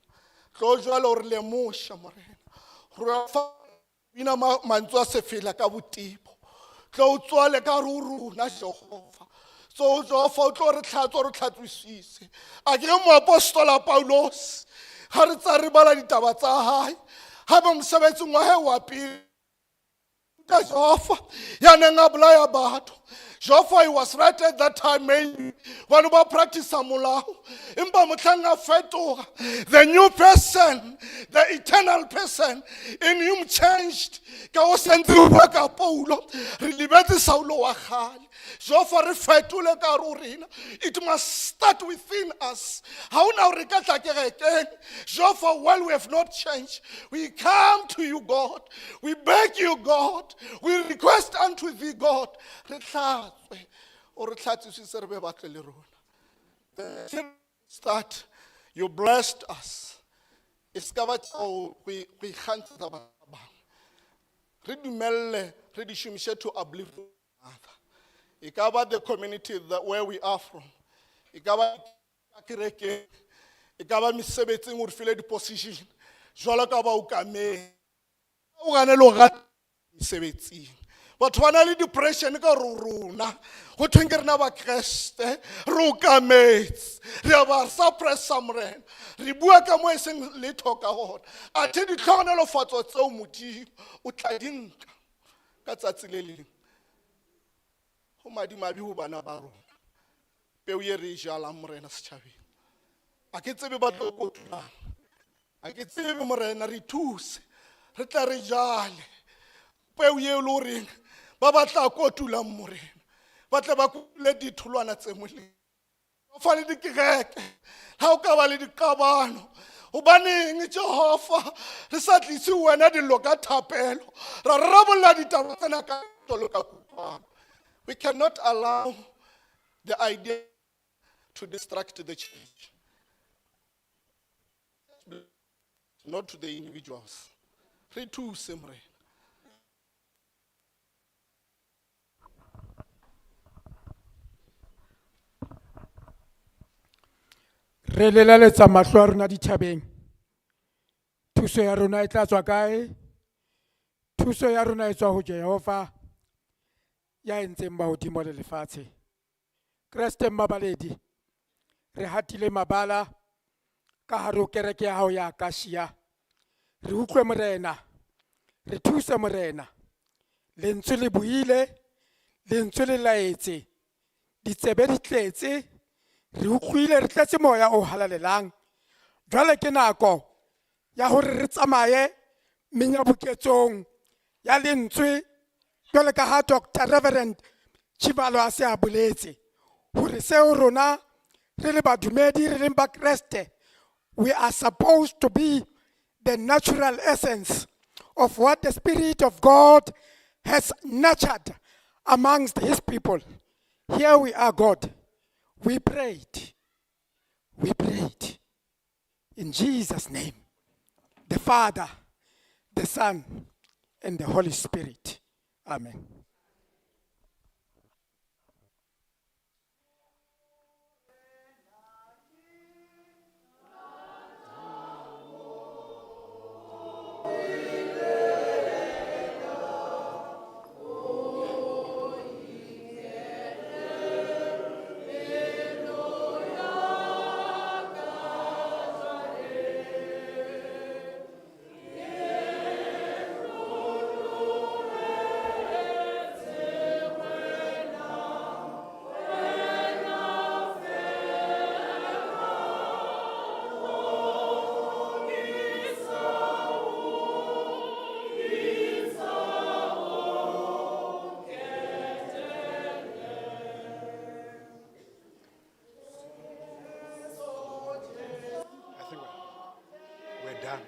tlo jwalo o re lemosha Morena re fa bina mantswe a sefela ka botebo tlo o tswale ka re o rona Jehova so Jehova o tlo re tlhatswa re tlhatswisise a ke re moapostola Paulos ha re tsa re bala ditaba tsa hae ha ba mosebetsing wa hae wa pele ka Jehova ya neng a bolaya batho Jehova he was right at that time maybe bane ba practice molao empa motlhang a fetoga the new person the eternal person in him changed ka o sentse o bua ka Paulo re lebetse Saulo wa kgale Jehova re fetole ka hare ho rena it must start within us ha o na hore ka tla kerekeng Jehova while we have not changed we come to you God we beg you God we request unto thee God re hlatswe o re hlatswisise re be batle le rona start you blessed us e se ka ba go ikgantshetsa ba bangwe re dumelle re di šomiše to uplift other e ka ba the community that where we are from e ka ba kerekeng e ka ba mesebetsing o re file di-position jwalo ka baokamedi o gane le go gata mesebetsing batho ba na le depression ka gore rona go thweng ke rena bakreste re okametse re a ba suppressa Morena re bua ka mo e seng letho ka gona athe ditlhogonolofatso tseo Modimo o tla di nka ka tsatsi le leng go madimabe go bana ba rona peo ye re e jalang Morena setšhabeng a ke tsebe ba tlo kotulang a ke tsebe Morena re thuse Re tla re jale peo ye e le goreng ba ba tla kotulang morena ba tle ba kotule ditholwana tse molemo. Fa le dikereke ga o ka ba le diqabano, gobaneng Jehova re sa tlise wena dillo ka thapelo ra rarabolola ditaba tsena ka tolo ka kutlwano? We cannot allow the idea to distract the church, not to the individuals. Re thuse morena. Re lelaletsa mahlo a rona dithabeng. Thuso ya rona e tla tswa kae? Thuso ya rona e tswa ho Jehova ya entseng mahodimo le lefatshe. Kreste Mmabaledi, re hatile mabala ka hare ho kereke ya hao ya Akashia. Re utlwe morena, re thuse morena. Lentswe le buile, lentswe le laetse, ditsebe di tletse, re utlwile re tletse moya o halalelang. Jwale ke nako ya hore re tsamaye menyabuketsong ya lentswe jwale ka ha Dr. Reverend Chibalo a se a boletse hore seo rona re le badumedi re leng ba Kreste, we are supposed to be the natural essence of what the Spirit of God has nurtured amongst his people. Here we are, God. We prayed. We prayed. In Jesus' name, the Father, the Son, and the Holy Spirit. Amen. I think we're done.